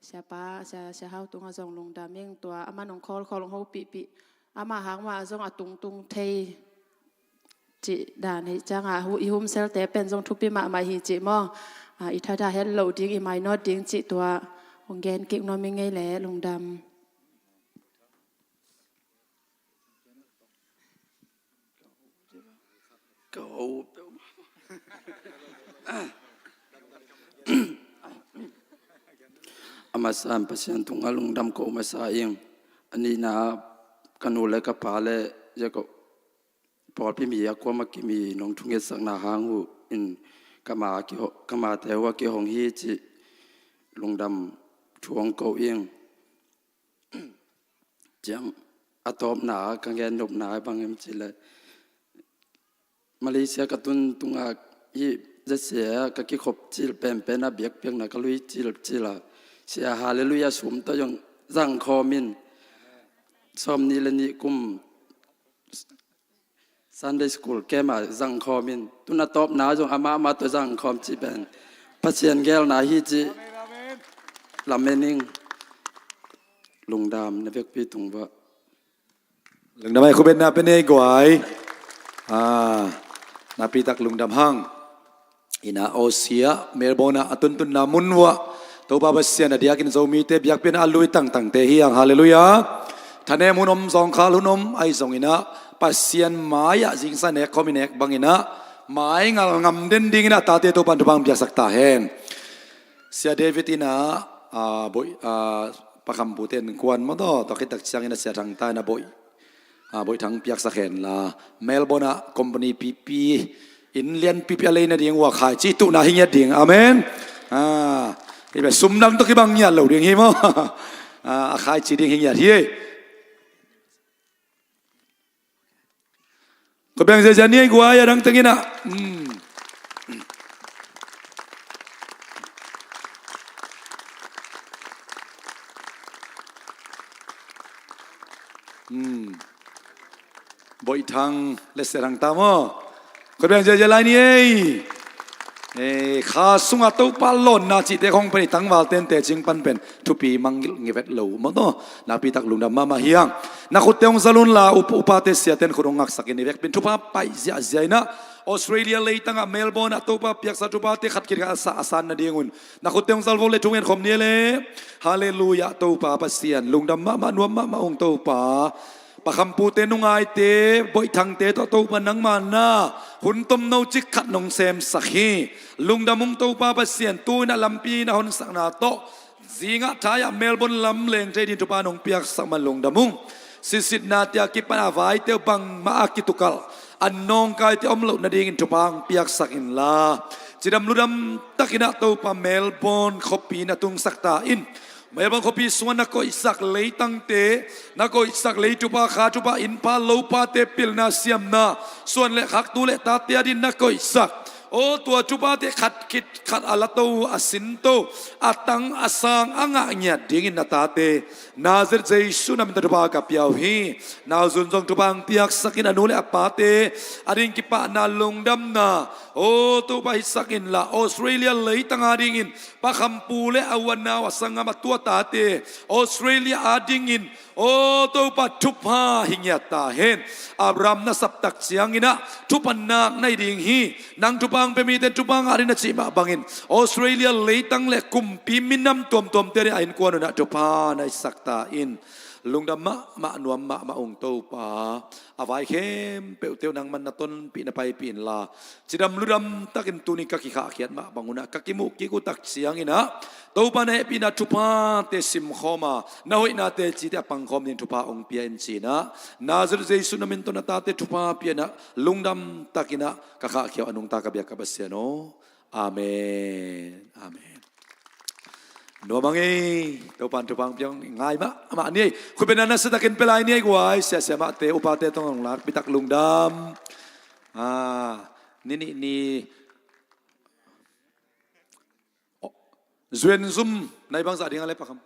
siapa, sia, Sia Hau tungah zong lungdam ing tua a man hong khawlkhawl hong hopihpih ama hang mah zong a tungtung thei cih dan hi cianga i Humselte pen zong thupi mahmah hi cih maw. A, i thadah het loh ding i mainawt ding cih tua hong gen kik nuam i ngei le lungdam. A masa in Pasian tungah lungdam ko masa ing. A nihna ka nu le ka pa le zia ko pawlpi mi a kuama kimi nong thungetsakna hang uh in ka ma kiho-, ka mate uh a kihong hi cih lungdam thu hong ko ing. Ciang a tawpna ka gen nopna bang em cih le Malaysia ka tun tungah hih zasia ka kikhop cil penpen a biakpiakna ka lui cil cil a sia Hallelujah sum tawh zong zangkhawm in sawm nih le nih kum Sunday school camp ah zangkhawm in tun a tawpna zong amah amah tawh zangkhawm cih pen Pasian geelna hi cih lamen ing. Lungdam na vekpi tung vah. Lungdam ai khubetna pen ei guai. Ah, napitak lungdam hang. Ina Australia, Melbourne ah a tuntunna mun uah Topa Pasian a diakin Zomite biakpiakna a lui tangtangte hi ang. Hallelujah. Thanem hun om, zawngkhal hun om, ahi zongin ah Pasian mai-ah zingsa nek khawm i nek bangin ah mai ngal ngam den dingin ah tate Topan thupha piaksak ta hen. Sia David in ah, ah, boih, ah, pakhampute in kuan maw taw, tua khit tak ciangin ah Sia Thang ta in ah boih, ah, boih thang piaksak hen la. Melbourne ah company pipi, inn lian pipi a lei nading uh a khaici tuhna hi ngiat ding. Amen. Ah, hi bia sum dang tawh kibang ngiat lo ding hi maw. Ah, a khaici ding hi ngiat hi. Ko beng zia zia ni ei guai a dang tengin ah. Hmm. Hmm. Boih Thang le Sia Thang ta maw. Ko beng zia zia lai ni ei. Eh, kha sungah Topa lawnna cihte khong pen i tangval tente cing pan pen thupi mang ngivet lo maw taw. Nakpitak lungdam mahmah hi ang. Na khutte hong zal un la, up-, upate siate in khut hong ngaksak in i vekpi in thupha paih ziahziah in ah Australia leitangah Melbourne ah Topa piaksa thuphate khat khit khat a sa, a san nadingun na khutte hong zal vo le thungen khawm ni le. Hallelujah, Topa Pasian lungdam mahmah, nuam mahmah ung Topa. Pakhampute, nungaite, Boih Thangte tawh Topa nangma na hun tomno cik khat nong semsak hi. Lungdam ung Topa Pasian, tu-in ah lampi na honsakna tawh zingah thai-ah Melbourne lam leng thei ding thupha nong piaksak man lungdam ung. Sisitnate a kipan a vaite uh bangmah a kitukalh, a nawngkaite om loh nadingin thupha hong piaksak inla, cidam ludam takin ah Topa Melbourne khuapi na tungsak ta in. Melbourne khuapi sungah na koihsak leitangte, na koihsak lei thupha, kha thupha, innpha lopate pilna siamna, suan le khak, tu le tate adingin na koihsak, aw, tua thuphate khat khit khat a lato, a sinto, a tang a sang a ngah ngiat dingin na tate Nazareth Jesu na min tawh thupha ka pia uh hi. Nauzun zong thupha hong piaksak in, a nu le a pate ading kipahna, lungdamna, aw, Topa hisak inla, Australia leitang adingin Pa Kham Pu le a u a nau, a sanggam, a tu a tate Australia adingin, aw Topa, thupha hi ngiat ta hen. Abraham na sap tak ciangin ah thupha nak na hi ding hi. Nang thupha hong pia mite in thupha ngah ding na cih mah bangin Australia leitang le kumpi minam tuamtuamte adingin a innkuan un ah thupha na hisak ta in. Lungdam mahmah, nuam mahmah ung Topa. A vai khempeuhte uh nangman na tonpih, na paipih inla, cidam ludam takin tuni ka kikhahkhiat mah bang un ah ka kimuh kik uh tak ciangin ah Topa na hehpihna thuphate simkhawm a, na hoihnate cite a pangkhawm ding thupha hong pia in ci-in ah, Nazareth Jesu na min tawh na tate thupha pia in ah, lungdam takin ah ka khahkhia uh, a nungta ka biak ka Pasian aw. Amen. Amen. Nuam ang ei, Topa'n thupha hong pia, ngai mahmah ni ei. Khutbetna nasia takin pia lai ni ei guai, siasia mahte, upate tawh hong lak, bitak lungdam. Ah, ni, ni, ni. Oh, zuenzum, nai bangzah ding a le Pa Kham.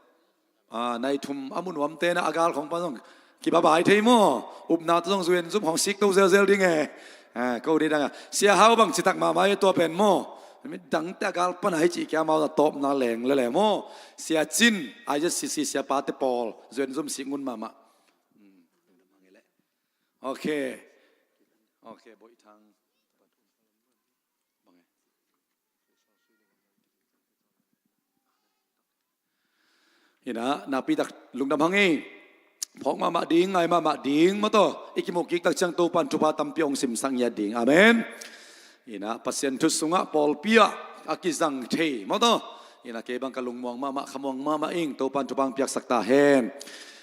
Ah, nai thum a mu nuamte na a gal khong pan zong kibabai thei maw. Upna tawh zong zuenzum khong sikto zelzel ding e. Ah, ko ding dang a. Sia Hau bang citak mahmah e tua pen maw. Mi dangte a gal pan a hi cih kia mau a tawpna leng lele maw. Sia Cin, I Z C C sia pate pawl, zuenzum sik ngun mahmah. Hmm. Ok. Ok, Boih Thang. Hi na, nakpi tak lungdam hang ei. Phawk mahmah ding, ngai mahmah ding, maw taw. I kimu kik tak ciang Topan thupha tampi hong simsak ngiat ding. Amen. Inah Pasian thu sungah pawlpi ah a kizang thei, maw taw. Inah kei bang ka lungmuang mahmah, khamuang mahmah ing, Topan thupha hong piaksak ta hen.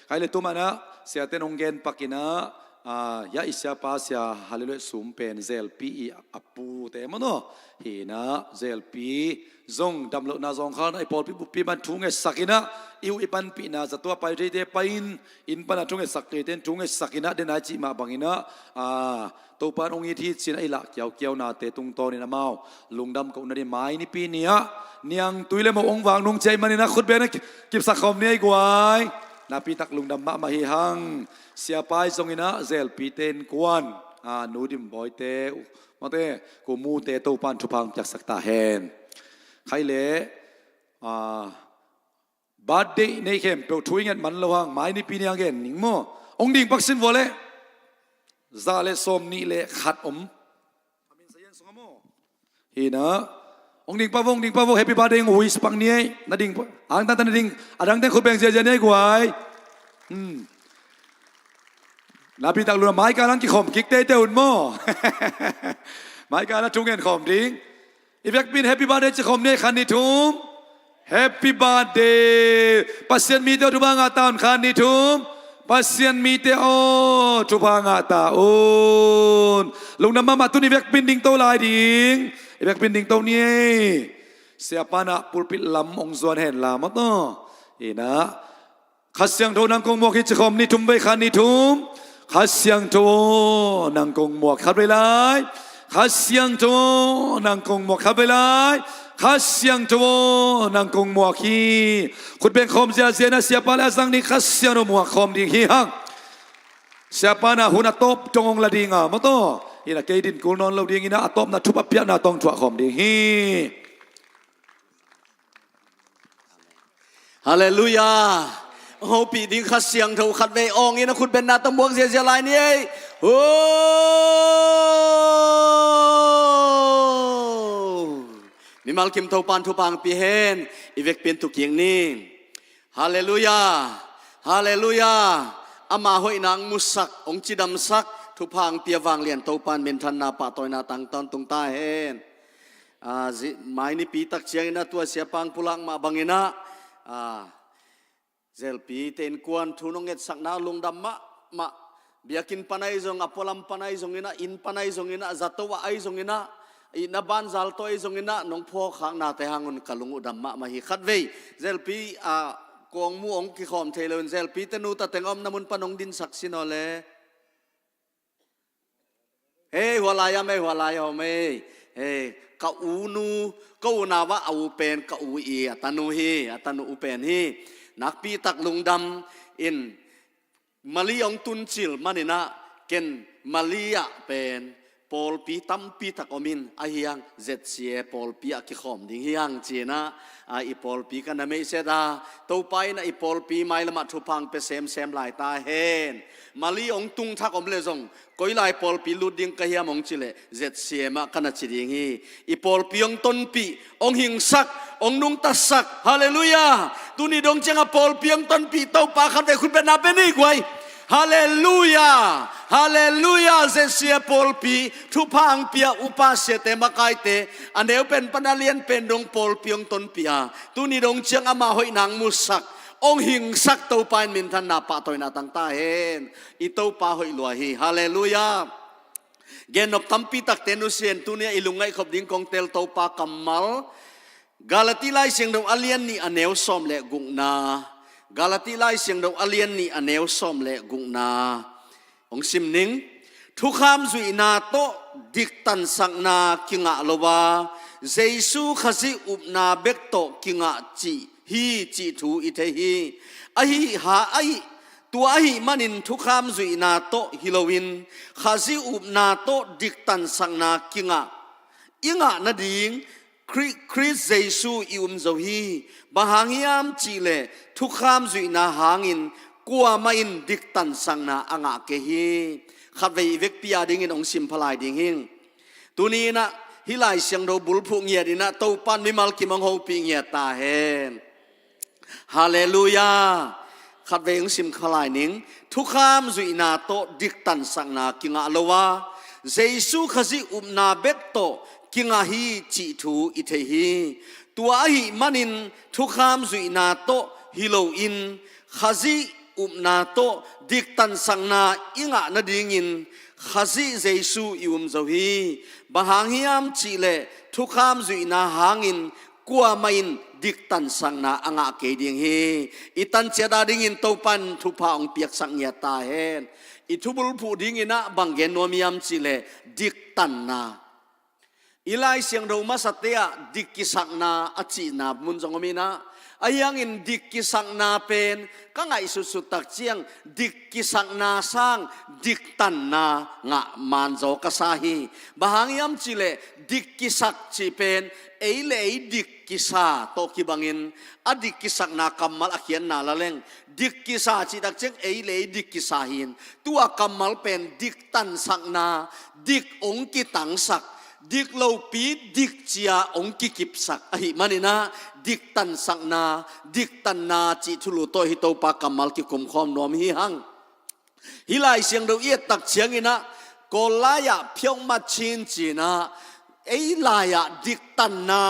Khai le tu manah siate nong gen pak inah, ah, ya i siapa Sia Hallelujah Sum pen Zelpi i a pute, maw taw. Hinah Zelpi zong damlohna zawngkhalna i pawlpi buppi man thu ngetsak inah, i uh i panpihna zato a pai theite pai in, inn pana thu ngetsak theite in thu ngetsak inah, den a i cih mah bang inah, ah, Topan hong it hi ci-in a i lah kiaukiaunate tungtawnin amau lungdam kohna ding mai nipi ni-ah niangtui le moh hong vak nung ciai man inah khut beng a ki-, kipsak khawm ni ei guai. Napitak lungdam mahmah hi hang. Siapa i zong inah Zelpite innkuan, ah, Nu Dim Bawite, uh, mate, ku mute Topan thupha hong piaksak ta hen. Khai le, ah, birthday nei khempeuh thu i nget man lo hang, mai nipi ni hang gen ning maw. Hong ding pak sin vua le. Za le sawm nih le khat om. Hinah. Hong ding pak vo, hong ding pak vo, happy birthday hong wish pak ni ei. Na ding pak. Hang tangtan na ding. A dangte khut beng ziazia ni ei guai. Hmm. Napitak luna mai ka lang kikhawm kik teitei un maw. Mai ka lang thu ngen khawm ding. I vekpi in happy birthday ci khawm ni ei, khat nih thum. Happy birthday. Pasian mite aw, thupha ngah ta un, khat nih thum. Pasian mite aw, thupha ngah ta un. Lungdam mahmah, tuni vekpi in dingto lai ding. I vekpi in dingto ni ei. Siapa nah pulpit lam hong zuan hen la maw taw. Inah. Kha Siangtho nang kong muak hi ci khawm ni thum vei, khat nih thum. Kha Siangtho nang kong muak, khat vei lai. Kha Siangtho nang kong muak, khat vei lai. Kha Siangtho nang kong muak hi. Khut beng khawm ziazia inah siapa le a zang nih Kha Siangtho muak khawm ding hi hang. Siapa nah hun a tawp dong hong la ding a maw taw. Inah kei din kul nawn lo ding inah a tawpna thup a piakna tawh thuah khawm ding hi. Halleluiah. Hopih ding Kha Siangtho khat vei awng inah khut bengna tawh muak ziazia lai ni ei. Ho! Mimal kim Topan thupha hong pia hen. I vekpi in tu kik ni. Halleluiah. Halleluiah. Ama hoihna hong musak, hong cidamsak, thupha hong pia vanglian Topan minthanna pahtawina tang tawntung ta hen. Ah, zi-, mai nipi tak ciangin a tua siapa hong pulak mah bang inah, ah, Zelpite innkuan thu nong ngetsakna lungdam mahmah. Biakinn pan ahi zong, a pualam pan ahi zong inah, inn pan ahi zong inah, zato ah ahi zong inah, i na banzal tawh ahi zong inah, nong phawkkhaknate hang un ka lung uh dam mahmah hi. Khat vei Zelpi, ah, kong mu hong kikhawm thei lo in, Zelpite nu ta teng a omna mun pan hong dinsak sin aw le. Hei, hua lai a om ei, hua lai a om ei. Hei, ka u nu, ka u nau ah a u pen ka u i a tanu hi, a tanu u pen hi. Nakpi tak lungdam in Mali hong tun cil man inah ken Mali ah pen pawlpi tampi tak om in, ahi hang Z C A pawlpi ah kikhawm ding hi hang ci inah, a, i pawlpi ka na meihset a, Topa inah i pawlpi mailam ah thupha hong pia semsem lai ta hen. Mali hong tung thak om le zong, koi lai pawlpi lut ding ka hiam hong ci leh Z C M ah ka na ci ding hi. I pawlpi hong tonpih, hong hingsak, hong nungtasak. Halleluiah. Tuni dong ciang a pawlpi hong tonpih Topa khat vei khut bengna pia ni guai. Halleluiah. Halleluiah. Z C A pawlpi thupha hong pia upa siate makaite, a neu pen pan a lian pen dong pawlpi hong tonpih a, tuni dong ciang ama hoihna hong musak, hong hingsak Topa in minthanna pahtawina tang ta hen. I Topa hoih lua hi. Halleluiah. Gennop tampi takte nusia in, tuni a i lungngaih khop ding kong tel Topa kammal. Galati Lai Siangtho a lian nih a neu sawm le gukna. Galati Lai Siangtho a lian nih a neu sawm le gukna. Hong sim ning. Thukham zuihna tawh diktansakna kingah lo a, Jesu Khazih upna bek tawh kingah cih hi cih thu i thei hi. Ahi ha, ahi, tua ahih manin thukham zuihna tawh hi loin Khazih upna tawh diktansakna kingah i ngah nading Khri-, Khrist Jesu i um zo hi. Bang hang hiam cihleh thukham zuihna hangin kuamah in diktansakna a ngah kei hi. Khatvei i vekpi a dingin hong sim pha lai ding hi. Tuni inah hih Lai Siangtho bulphuh ngiat inah Topan mimal kim hong hopih ngiat ta hen. Halleluiah. Khatvei hong sim kha lai ning. Thukham zuihna tawh diktansakna kingah lo a, Jesu Khazih upna bek tawh kingah hi cih thu i thei hi. Tua ahih manin thukham zuihna tawh hi loin Khazih upna tawh diktansakna i ngah nadingin Khazih Jesu i um zo hi. Bang hang hiam cihleh thukham zuihna hangin kuamah in diktansakna a ngah kei ding hi. I tanciat a dingin Topa in thupha hong piaksak ngiat ta hen. I thubulphuh dingin ah bang gen nuam hiam cihleh diktanna. I Lai Siangtho masate ah dik kisakna a cihna mun zong om in ah, ahi hangin dik kisakna pen ka ngaihsutsut tak ciang dik kisakna sang diktanna ngah man zaw ka sa hi. Bang hang hiam cihleh dik kisak cih pen ei le ei dik kisa tawh kibangin a dik kisakna kammal a khiatna la leng, dik kisa cih tak ciang ei le ei dik kisa hi in, tua kammal pen diktansakna, dik hong kitangsak, dik lopi dik ci-a hong kikipsak ahih manin ah diktansakna, diktanna cih thulu tawh hih Topa kammal kikumkhawm nuam hi hang. Hih Lai Siangtho i et tak ciangin ah Kawl lai-ah phiohmat chin ci-in ah, ei lai-ah diktanna,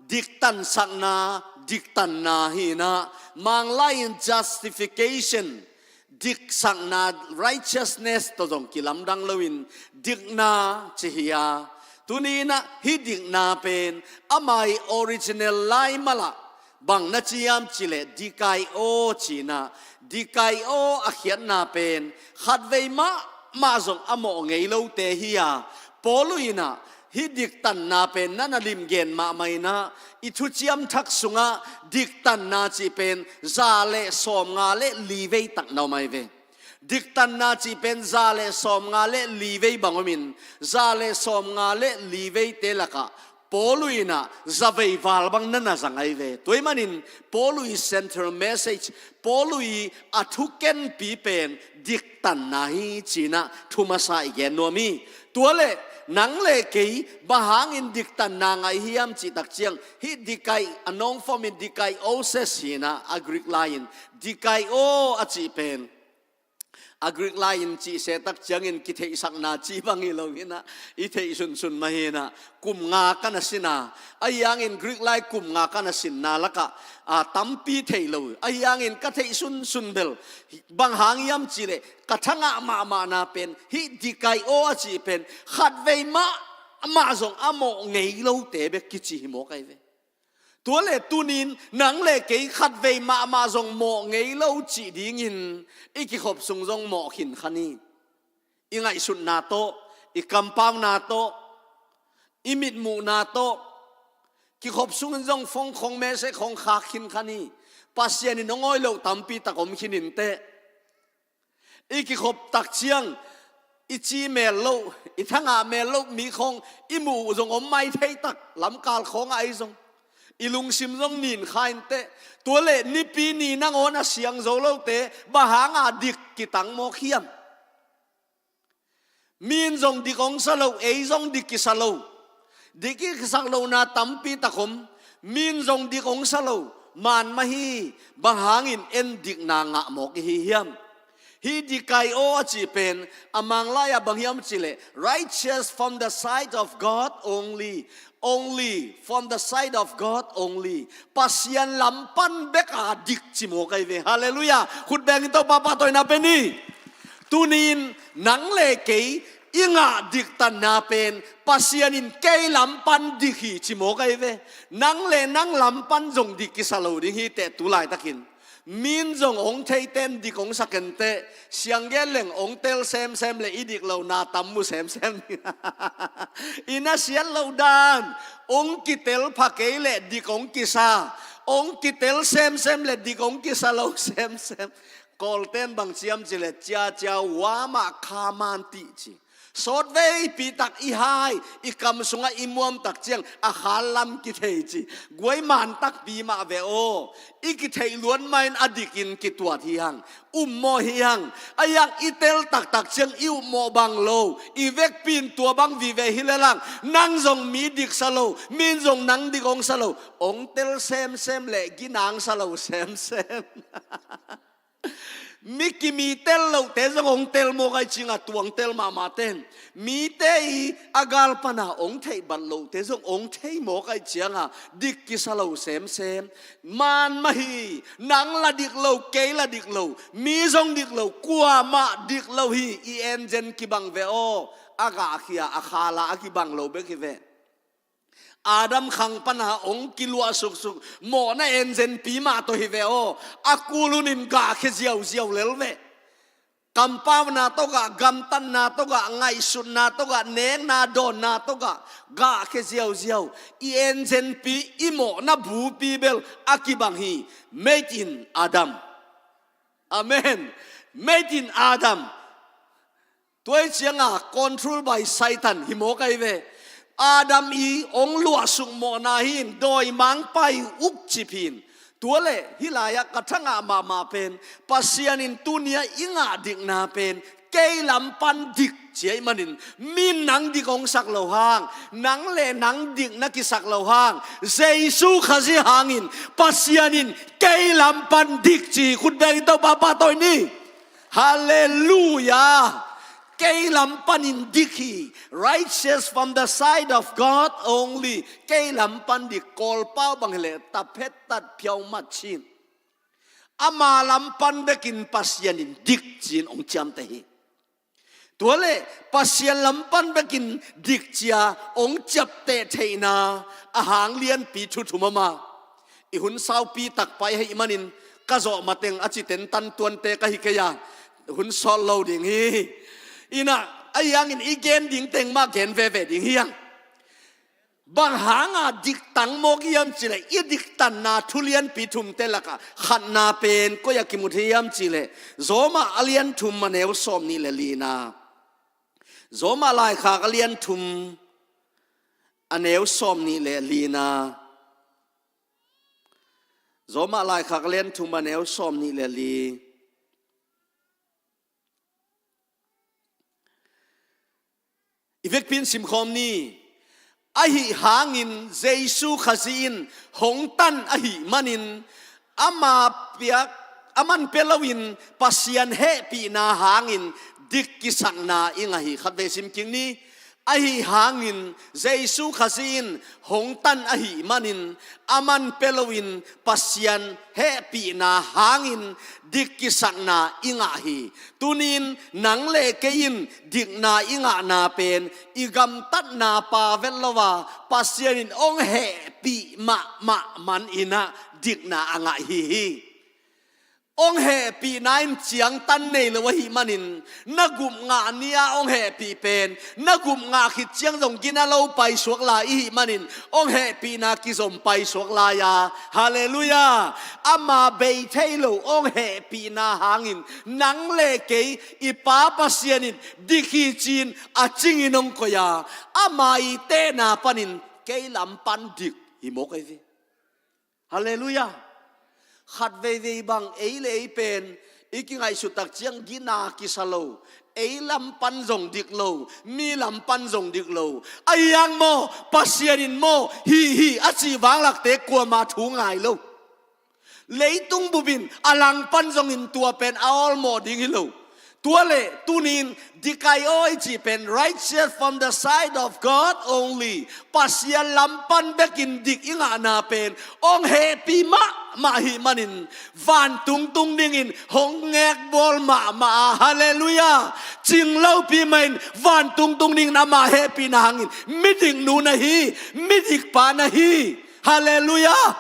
diktansakna, diktanna hi in ah, Mang lai-in justification, diksakna, righteousness tawh zong kilamdang loin dikna ci hi a. Tuni in ah hih dikna pen ama ii original lai mal ah bang na ci hiam cihleh dikaio ci in ah, dikaio a khiatna pen khatvei mahmah zong a mawh ngei lote hi a. Paulu in ah hih diktanna pen na na limgen mahmah in ah, i thuciam thak sungah diktanna cih pen za le sawmnga le li vei tak na om ahi ve. Diktanna cih pen za le sawmnga le li vei bang omin, za le sawmnga le li veite lakah Paulu in ah zavei val bang na na zang ahi ve. Tua ahih manin Paulu ii central message, Paulu ii a thukenpi pen diktanna hi ci in ah thu masa i gen nuam hi. Tua leh nang le kei bang hangin diktanna ngah i hiam cih tak ciang, hih dikai a nong form in dikaiosis hi in ah, a Greek lai-in dikaio a cih pen a Greek lai-in cihseh tak ciangin kitheihsakna cih bang hi lo hi in ah, i theih sunsun mah hi in ah, kum nga ka na sin a, ahi hangin Greek lai kum nga ka na sinna lakah a tampi thei lo, ahi hangin ka theih sunsun bel bang hang hiam cihleh ka thangah mahmahna pen hih dikaio a cih pen khatvei mahmah zong a mawh ngei lote bek kici hi mawk ahi ve. Tua leh tuni in nang le kei khatvei mahmah zong mawh ngei lo cih dingin i kikhop sung zong mawh khin kha ni. I ngaihsutna tawh, i kampauna tawh, i mitmuhna tawh, kikhop sungin zong phone khong, message khong khak khin kha ni. Pasian in hong awi loh tampi tak om khin inteh. I kikhop tak ciang i ci mel loh, i thangah mel loh mi khong i muh uh zong om mai thei tak, lamkal khawngah ahi zong i lungsim zong nin kha inteh. Tua leh Nipi ni nangawn a siang zo lote bang hanga dik kitang mawk hiam? Mi in zong dik hong sa lo, ei zong dik kisa lo. Dik i kisak lohna tampi tak om. Mi in zong dik hong sa lo, man mah hi. Bang hangin en dikna ngah mawk i hi hiam? Hih dikaio a cih pen a Mang lai-ah bang hiam cihleh, righteous from the sight of God only. Only, from the sight of God only. Pasian lam pan bek a dik ci mawk ahi ve. Halleluiah. Khut bengin Topa pahtawina pe ni. Tuni in nang le kei i ngah diktanna pen Pasian in kei lam pan dik hi ci mawk ahi ve. Nang le nang lam pan zong dik kisa lo ding hi teh tu laitakin. Mi in zong hong theite in dik hong sa kenteh, siang gen leng hong tel semsem leh i dik lohna tam mu semsem. I na siat loh dan, hong kitel pha kei leh dik hong kisa, hong kitel semsem leh dik hong kisa lo semsem. Kawlten bang ci hiam cihleh, cia cia wamah khaman tih ci. Sawtveipi tak i hai, i kam sungah i muam tak ciang a khal lam kithei ci. Guai man takpi mah ve aw. I kitheih luat mah in a dikin kituat hi hang. Ummawh hi hang. Ahi hang i tel taktak ciang i ummawh bang lo, i vekpi in tua bang vive hi lel hang. Nang zong mi dik sa lo, mi in zong nang dik hong sa lo. Hong tel semsem leh ginang sa lo semsem. Mi kimi tel lohte zong hong tel mawk ahih ciangah tuang tel mahmah ten, mite i a gal pana hong theih bat lohte zong hong thei mawk ahih ciangah dik kisa lo semsem. Man mah hi, nang la dik lo, kei la dik lo, mi zong dik lo, kuamah dik lo hi. I engine kibang ve aw, a gahkhia a khala a kibang lo bek hi ve. Adam khang pana hong kiluah suksuk mawhna engine pi mah tawh hi ve aw. A kul hunin gahkhia ziauziau lel ve. Kampauna tawh gah, gamtatna tawh gah, ngaihsutna tawh gah, nekna dawnna tawh gah, gahkhia ziauziau. I engine pi, i mawhna bupi bel a kibang hi. Made in Adam. Amen. Made in Adam. Tua ahih ciangah control by Satan hi mawk ahi ve. Adam i hong luahsuk mawhna hi in, dawimangpa i ukcip hi in. Tua leh hih lai-ah ka thangah mahmah pen, Pasian in tuni-ah i ngah dikna pen kei lam pan dik ci ahih manin, mi in nang dik hong sak loh hang, nang le nang dik na kisak loh hang, Jesu Khazih hangin Pasian in kei lam pan dik ci hi. Khut bengin Topa pahtawi ni. Halleluiah. Kei lam panin dik hi. Righteous from the side of God only. Kei lam pan dik, kawlpau bang hileh taphet tat phiau mat cin. Ama lam pan bekin Pasian in dik ci-in hong ciamteh hi. Tua leh Pasian lam pan bekin dik ci-a hong ciapteh theihna a hang lianpi thu thum om a, i hun saupi takpai ahih manin ka zawh mateng a citen tan tuante ka hi kei a, hun sawt lo ding hi. Inah ahi hangin i gen ding teng mah gen veve ding hi hang. Bang hanga diktang mawk hiam cihleh, i diktanna thu lianpi thumte lakah khatna pen koi-ah kimu thei hiam cihleh, Rom a lian thum a neu sawm nih le lina. Rom laikhak a lian thum a neu sawm nih le lina. Rom laikhak a lian thum a neu sawm nih le li. I vekpi-in simkhawm ni. Ahi hangin Jesu Khazih in hong tan ahih manin, ama piak, aman pia loin Pasian hehpihna hangin dik kisakna i ngah hi. Khatvei simkik ni. Ahi hangin Jesu Khazih in hong tan ahih manin, aman pia loin Pasian hehpihna hangin dik kisakna i ngah hi. Tunin nang le kei in dikna i ngahna pen i gamtatna pa vet lo a, Pasian in hong hehpih mahmah man inah dikna a ngah hi hi. Hong hehpihna in ciangtan nei lo ahih manin, na gup ngah ni-a hong hehpih pen, na gup ngah khit ciang zong gina lo paisuak lai ihih manin, hong hehpihna kizom paisuak lai a. Halleluiah. Ama bei thei lo hong hehpihna hangin nang le kei i Pa Pasian in dik hi ci-in a cingin hong koih a, ama i tehna panin kei lam pan dik hi mawk ahi ve. Halleluiah. Khat veivei bang ei le ei pen i kingaihsut tak ciang gina kisa lo, ei lam pan zong dik lo, mi lam pan zong dik lo. Ahi hang maw, Pasian in maw, hi hi a cih vanglakte kuamah thu ngai lo. Leitung bup in a langpan zongin tua pen a awlmawh ding hi lo. Tua leh tunin dikaih aw i cih pen righteous from the side of God only. Pasian lam pan bekin dik i ngahna pen hong hehpih mahmah ahih manin, vantung tung dingin hong ngekbawl mahmah a. Halleluiah. Cing lopi mah in vantung tung dingin ama hehpihna hangin midik nu na hi, midik pa na hi. Halleluiah.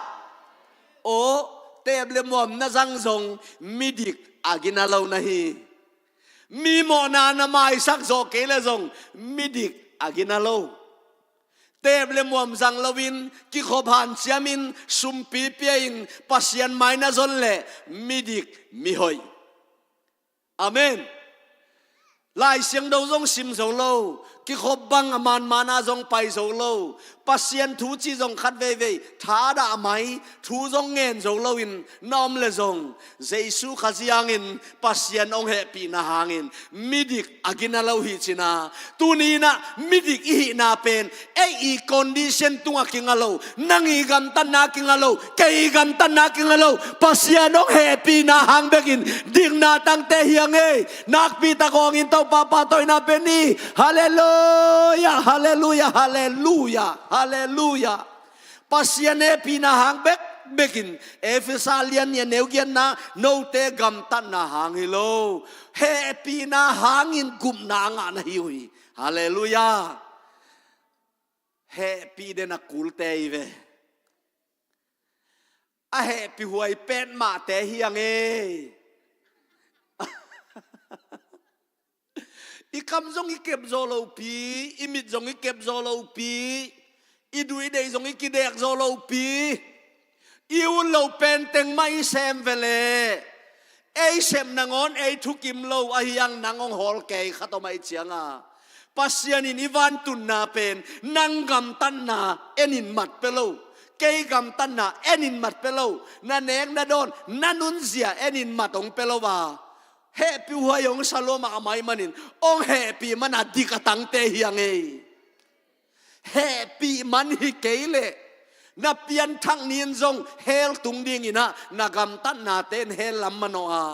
Aw, teep le muam na zang zong midik a gina lo na hi. Mi mawhna na maisak zawh kei leh zong midik a gina lo. Teep le muam zang loin, kikhop hanciamin, sumpi pia-in Pasian mai na zon leh midik, mihoih. Amen. Lai Siangtho zong sim zo lo, Kikhop bang a manmana zong pai zo lo, Pasian thu ci zong khat veivei thadah mai, thu zong ngen zo loin na om le zong, Jesu Khazih hangin Pasian hong hehpihna hangin midik a gina lo hi cina. Tuni inah midik i hihna pen ei i condition tungah kinga lo, nang i gamtatna kinga lo, kei i gamtatna kinga lo, Pasian hong hehpihna hang bekin dikna tangte hi hang ei. Nakpi tak hong in Topa pahtawina pen ni. Halleluia, halleluia, halleluia, halleluia. Pasian hehpihna hang bekbekin Efesa lian nih a neu giatna, note gamtatna hang hi lo, hehpihna hangin gupna a ngah na hi uh hi. Halleluia. Hehpih den a kulte hi ve. A hehpih huai petmahte hi hang ei. I kam zong i kep zo lopi, i mit zong i kep zo lopi, i duidei zong i kidek zo lopi, i ut lo penteng mah i sem veleh, ei sep nangawn ei thukim lo ahi hang nang hong hawl kei khat om ahih cianga, Pasian in i vantunna pen nang gamtatna enin mat pe lo, kei gamtatna enin mat pe lo, na nek na dawn na nunzia enin mat hong pe lo a, hehpih huai hong sa lua mahmah ahih manin hong hehpih mana dik a tangte hi hang ei. Hehpih man hi kei leh na pianthak ni-in zong hell tung dingin ah, na gamtatnate in hell lam manawh a.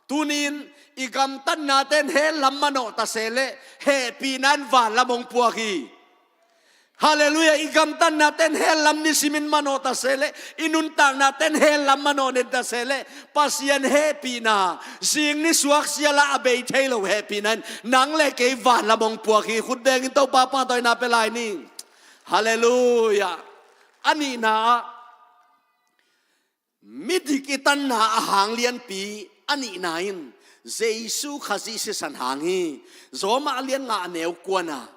Tuni-in i gamtatnate in hell lam manawh ta se leh, hehpihna in van lam hong puak hi. Halleluia. I gamtatnate in hell lam nisimin manawh ta se leh, i nuntaknate in hell lam manawh den ta se leh, Pasian hehpihna, zing nisuak sialah a bei thei lo hehpihna in nang le kei van lam hong puak hi. Khut bengin Topa pahtawina pia lai ni. Halleluia. A nihna ah, midik i tanna a hang lianpi a nihna in Jesu Khazih sisan hang hi. Roma lian nga a neu kuana,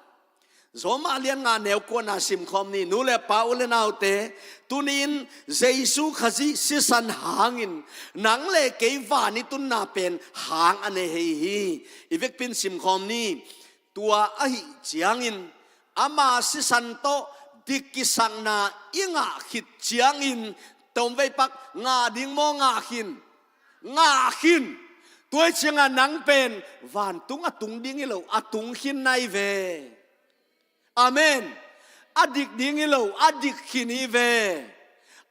Roma lian nga a neu kuana simkhawm ni. Nu le pa, u le naute, tuni-in Jesu Khazih sisan hangin nang le kei van i tunna pen hang a ne hei hi. I vekpi-in simkhawm ni. Tua ahih ciangin ama sisan tawh dik kisakna i ngah khit ciangin, tom vei pak, ngah ding maw, ngah khin? Ngah khin. Tua ahih ciangin nang pen vantung a tung ding hi lo, a tung khin na hi ve. Amen. A dik ding hi lo, a dik khin hi ve.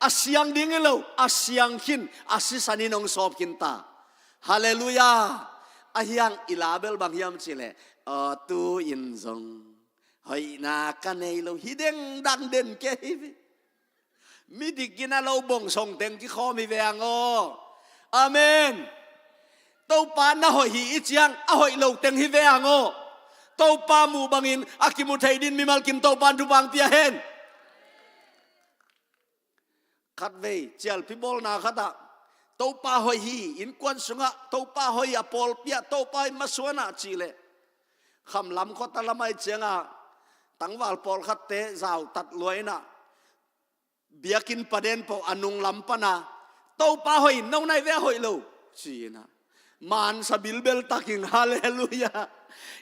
A siang ding hi lo, a siang khin, a sisan in hong sawp khin ta. Halleluia. Ahi hang i label bang hiam cih leh, aw, tu-in zong hoihna ka nei lo, hi dengdang den kei hi ve. Midik gina lo bong songteng kikhawm hi ve hang aw. Amen. Topa na hoih hi i ciang a hoih lo teng hi ve hang aw. Topa muh bangin a kimu thei din mimal kim Topa in thupha hong pia hen. Khatvei cialpi bawlna khatah Topa hoih hi, innkuan sungah Topa hoih a pawlpi ah Topa hoih masuan ah cih leh, khamlam khuata lam ahih ciangah tangval pawlkhatte zautat lua in ah, biakinn paden pawl a nunglam pana, Topa hoih in, no na hi ve, a hoih lo, ci-in ah, mansa bilbel takin, halleluia.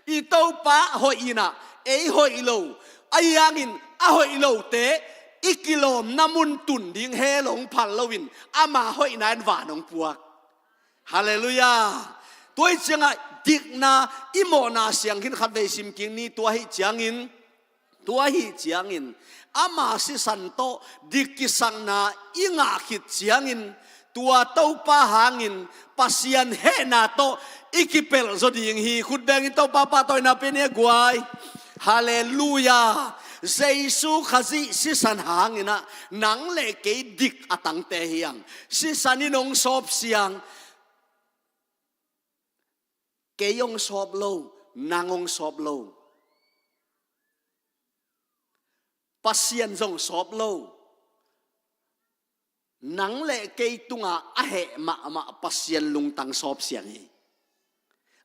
I Topa hoih in ah, ei hoih lo, ahi hangin a hoih lote i kilawmna mun tun ding hell hong phal loin ama hoihna in van hong puak. Halleluia. Tua ahih ciangah dikna i mawhna siang khin khatvei sim kik ni. Tua ahih ciangin, tua ahih ciangin ama sisan tawh dik kisakna i ngah khit ciangin, tua Topa hangin Pasian hehna tawh i kipelh zaw ding hi. Khut bengin Topa pahtawina pia ni a guai. Halleluia. Jesu Khazih sisan hangin ah nang le kei dik a tangte hi hang. Sisan in hong sawp siang. Kei hong sawp lo, nang hong sawp lo, Pasian zong sawp lo. Nang le kei tunga a heh mahmah Pasian lungtang sawp siang hi.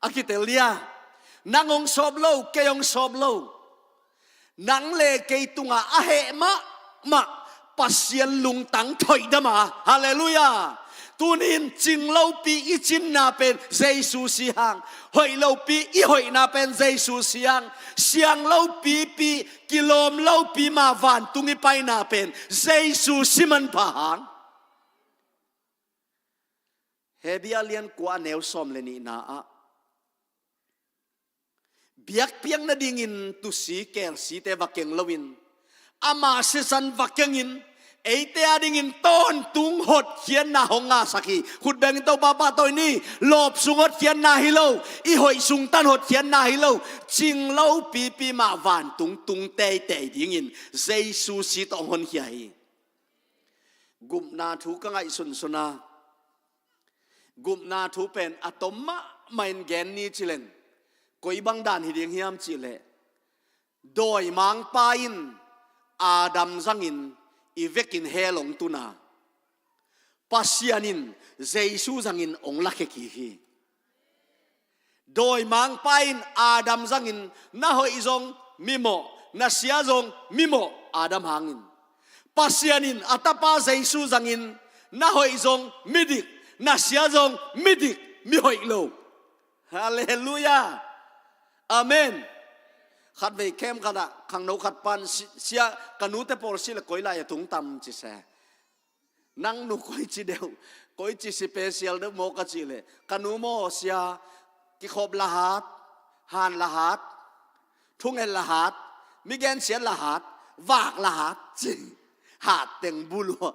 A kitel dia, nang hong sawp lo, kei hong sawp lo. Nang le kei tunga a heh mahmah Pasian lungtang thoihdam a. Halleluia. Tunin cing lopi i cinna pen Jesu si hang, hoih lopi i hoihna pen Jesu si hang, siang lopipi, kilawm lopi mah vantung i paina pen Jesu si manpha hang. Hebru a lian kua a neu sawm le nihna ah biakpiakna dingin tusi kelsite va keng loin, ama sisan va kengin, eite a dingin tawntung hotkhiatna hong ngahsak hi. Khut bengin Topa pahtawi ni. Lawp sung hotkhiatna hi lo, i hoih sung tan hotkhiatna hi lo, cing lopipi mah vantung tung teitei dingin Jesu si tawh hong honkhia hi. Gupna thu ka ngaihsunsun a, gupna thu pen a tom mahmah in gen ni ci leng, koi bang dan hi ding hiam cih leh, dawimangpa in Adam zangin i vekin hell hong tun a, Pasian in Jesu zangin hong lakhia kik hi. Dawimangpa in Adam zangin na hoih zong mimawh, na sia zong mimawh Adam hangin. Pasian in a tapa Jesu zangin na hoih zong midik, na sia zong midik, mihoih lo. Halleluiah. Amen. Khatvei camp khatah khangno khat pan si-, sia, ka nute pawl si le koi lai a tung tam ci se. Nang nu koi ci deuh, koi ci special deuh maw ka cih leh, ka nu maw sia, kikhop lahat, han lahat, thungen lahat, migensiat lahat, vak lahat ci. Hat teng buluah.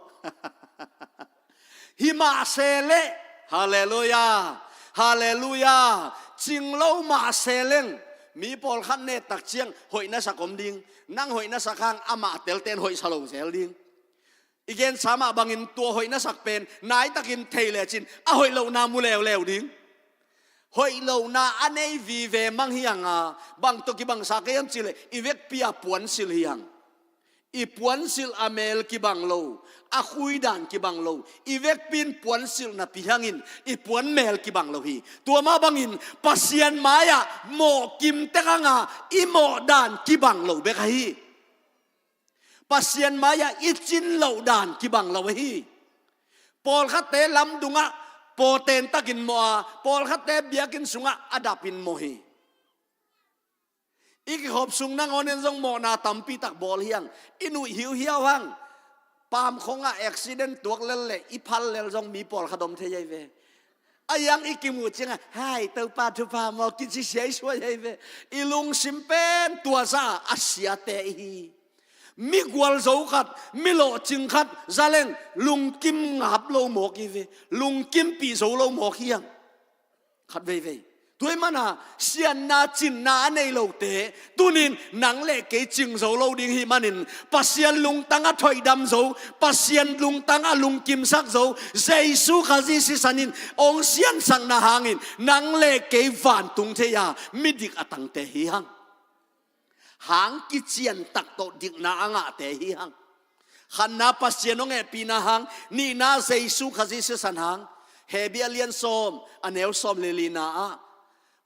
Hi mah se leh, halleluiah, halleluiah, cing lo mah se leng, mi pawlkhat ne tak ciang hoih na sak om ding, nang hoih na sak hang amah telten hoih sa lo zel ding. I gensa mah bangin tua hoih na sak pen naitakin thei lecin a hoih lohna mu leuleu ding. Hoih lohna a nei vive mang hi hang a, bang tawh kibangsa kei hiam cih leh i vekpi a puansilh hi hang. I puansilh a mel kibang lo, a khuidan kibang lo, i vekpi in puansilh napi hangin i puan mel kibang lo hi. Tua mah bangin Pasian mai-ah mawh kim tek hang a, i mawh dan kibang lo bek ahi. Pasian mai-ah i cin loh dan kibang lo ahi. Pawlkhatte lamdungah pawten takin mawh a, pawlkhatte biakinn sungah a dapin mawh hi. I kikhop sung nangawn in zong mawhna tampi tak bawl hi hang. I nuih hiuhiau hang. Pamkhongah accident tuak lel leh i phal lel zong mi pawlkhat om thei ahi ve. A iang i kimuh ciangah, "Hai, Topa thupha maw," kici siaisuai ahi ve. I lungsim pen tua za a siate i hi. Mi gualzo khat, mi lawhcing khat za leng lungkim ngap lo mawk hi ve. Lungkimpih zo lo mawk hi hang. Khat veivei. Tua ahih mana siatna cinna a nei lote, tunin nang le kei cing zo lo ding hih manin, Pasian lungtang a thoihdam zo, Pasian lungtang a lungkimsak zo, Jesu Khazih sisan in hong siansakna hangin nang le kei vantung thei a midik a tangte hi hang. Hang kician tak tawh dikna a ngahte hi hang. Khatna, Pasian hong hehpihna hang. Nihna, Jesu Khazih sisan hang. Hebru a lian sawm, a neu sawm le lina ah,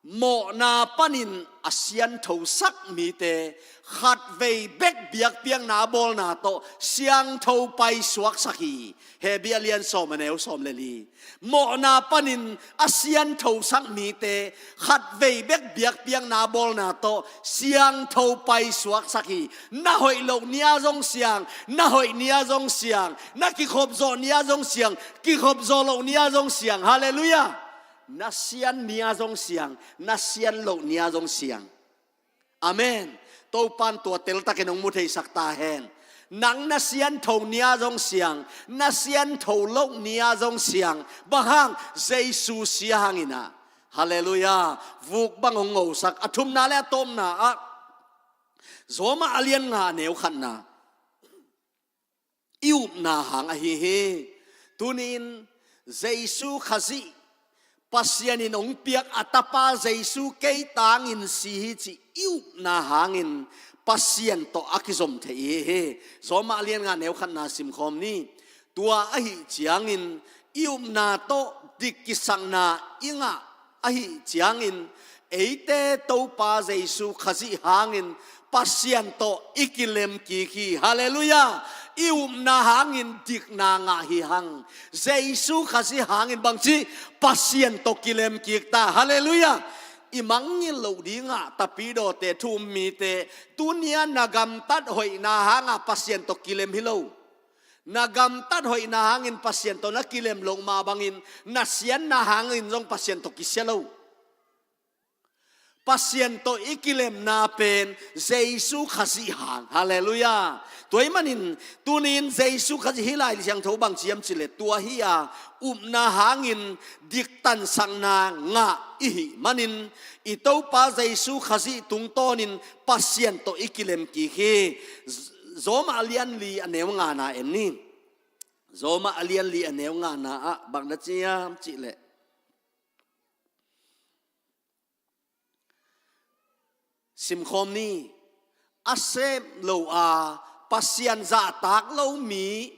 mawhna panin a sianthosak mite khatvei bek biakpiakna a bawlna tawh siangtho paisuaksak hi. Hebru a lian sawm, a neu sawm le li. Mawhna panin a sianthosak mite khatvei bek biakpiakna a bawlna tawh siangtho paisuaksak hi. Na hoih loh ni-a zong siang, na hoih ni-a zong siang, na kikhop zawh ni-a zong siang, kikhop zawh loh ni-a zong siang. Halleluiah. Na sian ni-a zong siang, na sian loh ni-a zong siang. Amen. Topan tua teltakin hong mu theisak ta hen. Nang na siantho ni-a zong siang, na siantho loh ni-a zong siang. Bang hang? Jesu si hangin ah. Halleluiah. Vuk bang hong ngosak. A thumna le a tawpna ah, Rom a lian nga, a neu khatna, i upna hang ahi hi. Tuni-in Jesu Khazih, Pasian in hong piak a tapa Jesu kei tangin si hi cih i upna hangin Pasian tawh a kizom thei i hi hi. Rom a lian nga, neu khatna simkhawm ni. Tua ahih ciangin i upna tawh dik kisakna i ngah ahih ciangin, eite Topa Jesu Khazih hangin Pasian tawh i kilem kik hi. Halleluiah. I upna hangin dikna ngah hi hang. Jesu Khazih hangin bangci, Pasian tawh kilem kik ta. Halleluiah. I mangngilh loh dingah tapidawte, thu um mite, tuni-a na gamtat hoihna hangah Pasian tawh kilem hi lo. Na gamtat hoihna hangin Pasian tawh na kilem loh mah bangin, na siatna hangin zong Pasian tawh kisia lo. Pasian tawh i kilemna pen Jesu Khazih hang. Halleluiah. Tua ahih manin, tuni-in Jesu Khazih hih Lai Siangtho bang ci hiam cih leh, tua hi-a upna hangin diktansakna ngah i hih manin, i Topa Jesu Khazih tungtawnin Pasian tawh i kilem kik hi. Roma a lian li a neu ngana en ni. Roma a lian li a neu ngana ah bang na ci hiam cih leh, simkhawm ni. A sem lo a, Pasian zahtak lo mi,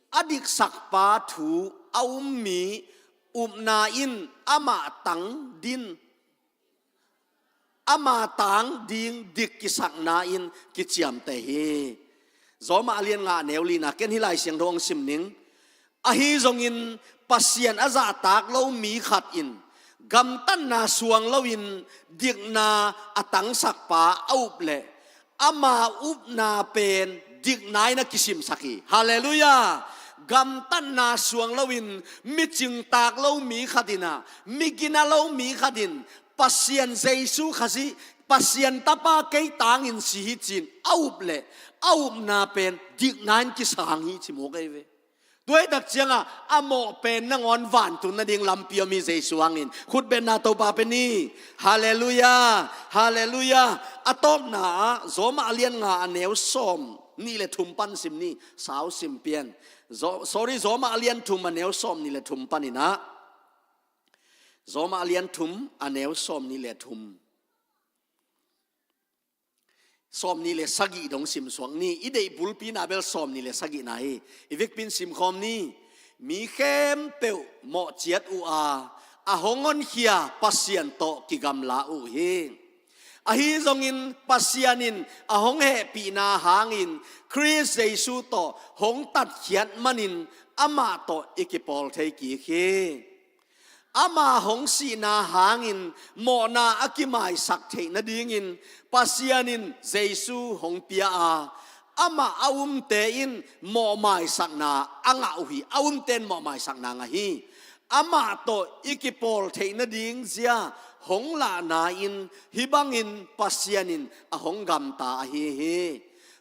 a diksakpa thu a um mi, upna in amah tang din, amah tang ding dik kisakna in kiciamteh hi. Roma a lian nga a neu lina, ken hih Lai Siangtho hong sim ning. Ahi zongin Pasian a zahtak lo mi khat in gamtatna suang loin dikna a tangsakpa a up leh, ama upna pen dikna in a kisimsak hi. Halleluiah. Gamtatna suang loin mi cingtak lo mi khat in ah, mi gina lo mi khat in Pasian Jesu Khazih, Pasian Tapa kei tangin si hi ci-in a up leh, a upna pen dikna in kisang hi ci mawk ahi ve. Tua hi tak ciangah a mawh pen nangawn vantung nading lampi om hi Jesu hangin. Khutbetna Topa pe ni. Halleluiah. Halleluiah. A tawpna ah Roma a lian nga a neu sawm nih le thum pan sim ni. Sau sim pian. Zo-, sorry, Roma a lian thum a neu sawm nih le thum panin ah. Roma a lian thum a neu sawm nih le thum. Sawm nih le sagih dong simsuak ni. I deih bulpi na bel sawm nih le sagihna hi. I vekpi-in simkhawm ni. Mi khempeuh mawhciat uh a, a hong honkhia Pasian tawh kigamla uh hi. Ahi zongin Pasian in a hong hehpihna hangin Khrist Jesu tawh hong tatkhiat manin amah tawh i kipawl thei kik hi. Ama hong sihna hangin mawhna a kimaisak theih nadingin Pasian in Jesu hong pia a, amah a umte in mawhmaisakna a ngah uh hi. A umte in mawhmaisakna ngah hi. Amah tawh i kipawl theih nading zia hong lahna in hih bangin Pasian in a hong gamta ahi hi.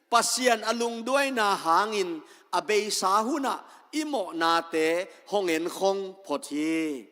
Pasian a lungduaina hangin a beisa hunah i mawhnate hong enkhong phot hi.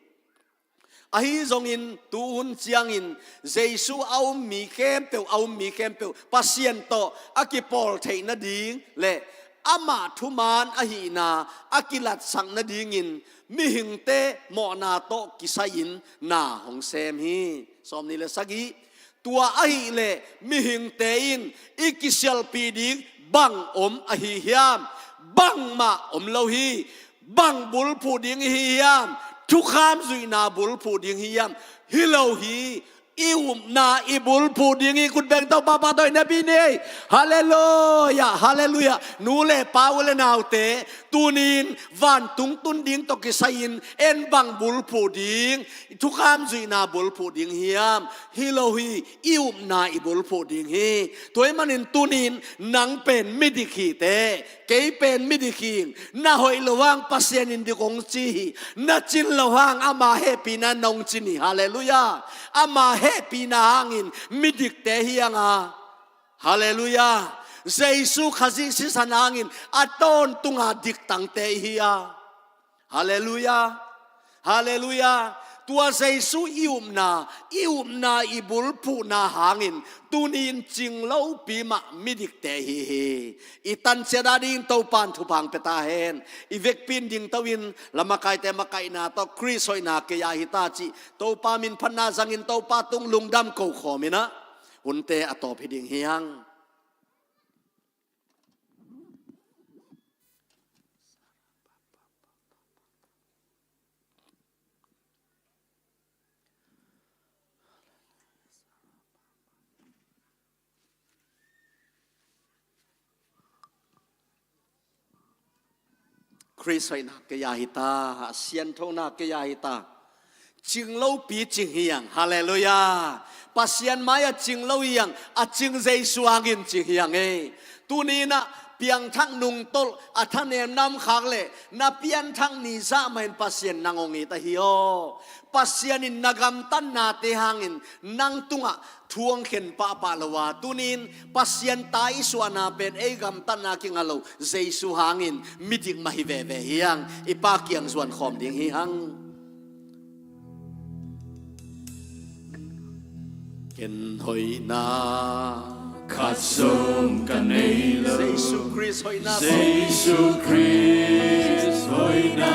Ahi zongin tuhun ciangin Jesu a um mi khempeuh, a um mi khempeuh Pasian tawh a kipawl theih nading le amah thuman ahihna a kilatsak nadingin mihingte mawhna tawh kisai-in na hong sem hi. Sawm nih le sagih. Tua ahih leh mihingte in i kisialhpih ding bang om ahi hiam? Bangmah om lo hi. Bang bulphuh ding i hi hiam? Thukham zuihna bulphuh ding hi hiam? Hi lo hi. I upna i bulphuh ding hi. Khut beng Topa pahtawi na pi ni. Halleluiah, halleluiah. Nu le pa, u le naute, tuni-in vantung tun ding tawh kisai-in en bang bulphuh ding, thukham zuihna bulphuh ding hiam? Hi lo hi. I upna i bulphuh ding hi. Tua ahih manin tuni-in nang pen midik hi teh, kei pen midik hi ing. Na hoih loh hang Pasian in dik hong ci hi. Na cin loh hang ama hehpihna in nong cin hi. Halleluiah. Ama hehpihna hangin midikte hi hang a. Halleluiah. Jesu Khazih sisan hangin a tawntunga diktangte i hi a. Halleluiah. Halleluiah. Tua Jesu i upna, i upna i bulphuhna hangin tuni-in cing lopi mah midikte i hi hi. I tanciat a dingin Topa in thupha hong pia ta hen. I vekpi-in dingto-in, la makaite makaihna tawh Khrist hoihna kei a hi ta cih Topa min phatna zangin Topa tung lungdam ko khawm in ah, hunte a tawp hi ding hi hang. Khrist hoihna kei ah hi ta, a sianthona kei ah hi ta. Cing lopi cing hi ang. Halleluiah. Pasian mai-ah cing lo hi ang. A cing Jesu hangin cing hi ang e. Tuni-in ah piangthak nungtolh, a thanem namkhak leh na pianthak ni zah mah in Pasian nang hong it ahi aw. Pasian in na gamtatnate hangin nang tungah thu hong khen pahpah lo a, tuni-in Pasian ta i suahna pen ei gamtatna kinga lo Jesu hangin midik mah hi veve hi ang. I Pa kiang zuan khawm ding hi hang. Ken hoihna khat zong ka nei lo. Jesu Khrist hoihna. Jesu Khrist hoihna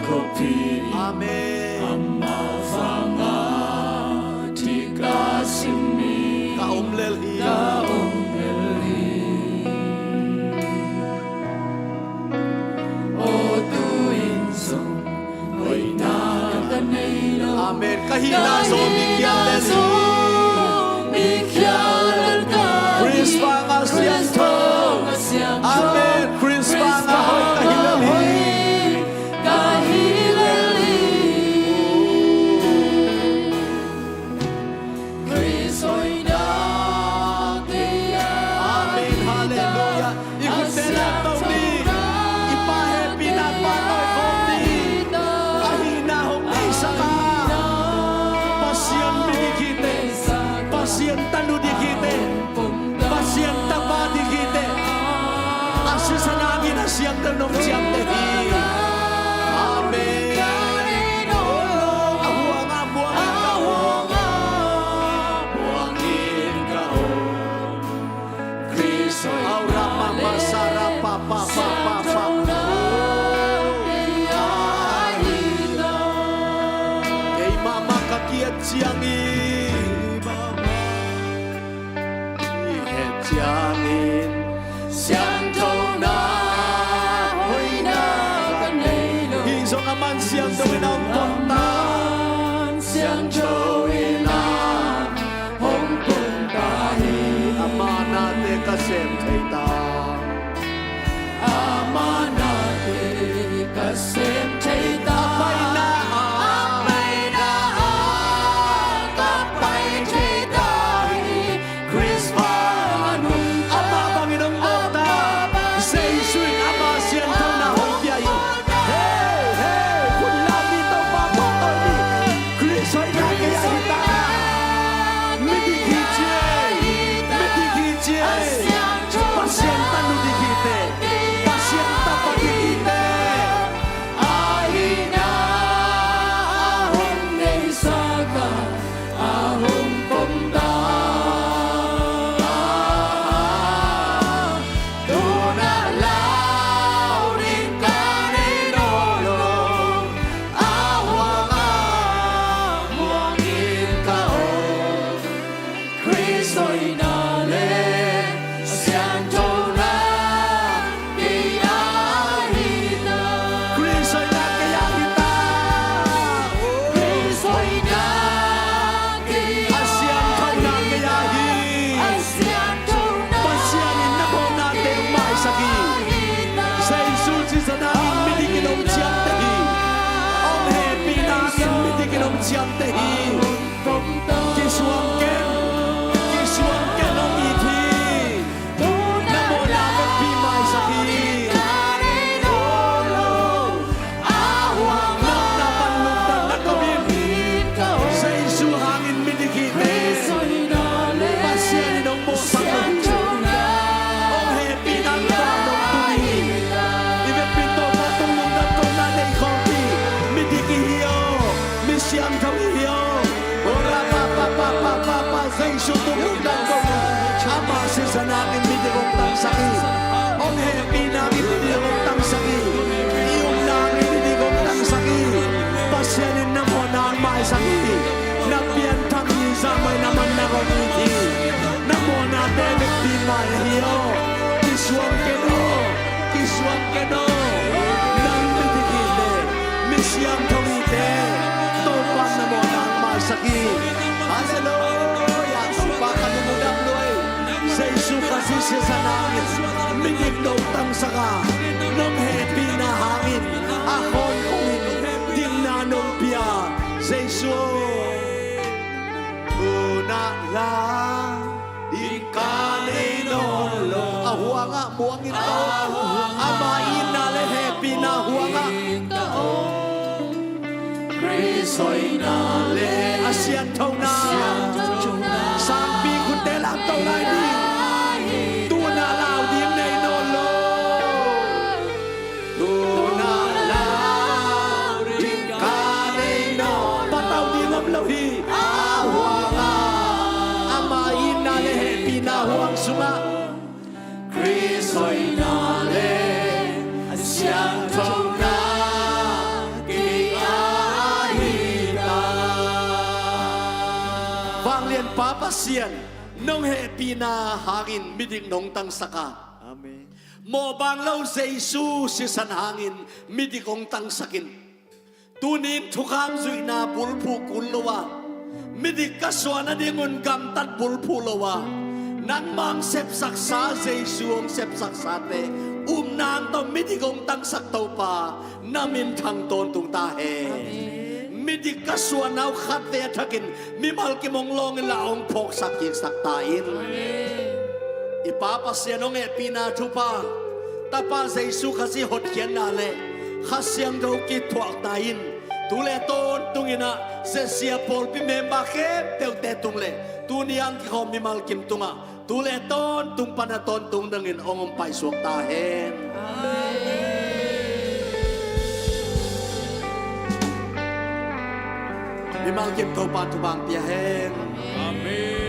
khuapi. Amen. Amah vangah thih ka sim hi. Ka om lel hi. Ka om lel hi. Aw, tu-in zong hoihna ka nei lo. Amen. Ka hihna zong mikhial lel hi. Mikhial lel ka hi. Khrist vangah siangtho. Amen. Khrist vangah hoih ka hi lel hi. Ka hi lel hi. Khrist hoihna kei ah. Amen. Halleluiah. I khutte lak to ni. I Pa hehpihna pahtawi khawm ni. A hihna hong neisak a, Pasian midik hi teh. Pasian tanu dik hi teh. Pasian tapa dik hi teh. A sisan hangin a siangtho in hong ciamteh hi. Amen. A huang a muang a ka om. Muang in ka om. Khrist hoihna le. Aura pa pa sara pa pa pa pa pa. Kei mahmah ka kiat ciang i, i het ciangin siangthona hoihna ka nei lo. Hih zong aman siangtho in a hong pom ta. Aman siangtho in a hong pom ta hi. Ama nate ka sem thei ta. Ama nate ka sem thei ta. A paina ah, a paina ah ka pai thei ta hi. Khrist vangah amah bangin hong mawk ta. Jesu in ama sianthona hong pia hi. Hey, hey, khut lam ni, Topa pahtawi ni. Khrist hoihna kei ah hi ta. Midik hi ci e. Midik hi ci e. Pasian tanu dik hi teh. Pasian tapa dik hi teh. A hihna a hong neisak a, a hong pom ta. Tu-in a lau ding ka nei nawn lo. A huang a muang in ka om. Khrist hoihna le siangthona kei ah hi ta. Khrist hoihna kei ah hi ta. Khrist hoihna kei ah. A siangthona kei ah hi. A siangthona. Pasian in na mawhnate hong maisak hi. Jesu sisan hangin midik in hong ciamteh hi. Hong hehpihna hangin midik in hong ciamteh hi. Kisuang ken, kisuang ken hong it hi. Na mawhna vekpi maisak hi. Nopna pan lungdamna tawh in Jesu hangin midik hi teh. Pasian in hong mawhsak hi. Hong hehpihna hong tun hi. I vekpi tawh ka tung lungdam tawh na nei khawm hi. Midik i hi aw. Mi siangtho i hi aw. Ora pa pa pa pa pa pa, Jesu tung lungdam ko. Ama sisan hangin midik hong tangsak hi. Hong hehpihna hangin midik hong tangsak hi. I upna hangin midik hong tangsak hi. Pasian in na mawhna hong maisak hi. Na pianthak ni zah mah in amah nang hong it hi. Na mawhnate vekpi mai hi aw. Kisuang ken aw. Kisuang ken aw. Nang midik hi teh, mi siangtho hi teh, Topa in na mawhna hong maisak hi. Halleluiah. Topa ka lungdam lua hi. Jesu Khazih sisan hangin midik nong tangsak a, nong hehpihna hangin A khawnkhong in dikna nong pia Jesu. Tunah la dikna nei nawn lo. A huangah muang in ka om. Ama itna le hehpihna huangah Khrist hoihna le a sianthona. Sangpi khutte lamto lai ni. Tunah lau ding nei nawn lo. Tunah lau ding ka nei nawn. Patau ding om lo hi. A huangah ama itna le hehpihna huang sungah Khrist hoihna le a sianthona kei a hi ta. Vanglian Pa Pasian, nong hehpihna hangin midik nong tangsak a, Amen. Mawhbang lo Jesu sisan hangin midik hong tangsak in. Tuni in thukham zuihna bulphuh kul lo a, midik ka suah nadingun gamtat bulphuh lo a, nangmah hong sepsaksa Jesu hong sepsaksate upna tawh midik hong tangsak Topa, na min thang tawntung ta hen. Amen. Midik ka suahna uh khatvei a thakin mimal kim hong lawng inla hong phawksak kiksak ta in. Amen. I Pa Pasian hong hehpihna thupha, Tapa Jesu Khazih hotkhiatna le Kha Siangtho kithuahna in tu le tawntung in ah Zesia pawlpi member khempeuhte tung le tuni ang kikhawm mimal kim tungah tu le tawntung pan a tawntung dongin hong om paisuak ta hen. Amen. Mimal kim Topa thupha hong pia hen. Amen.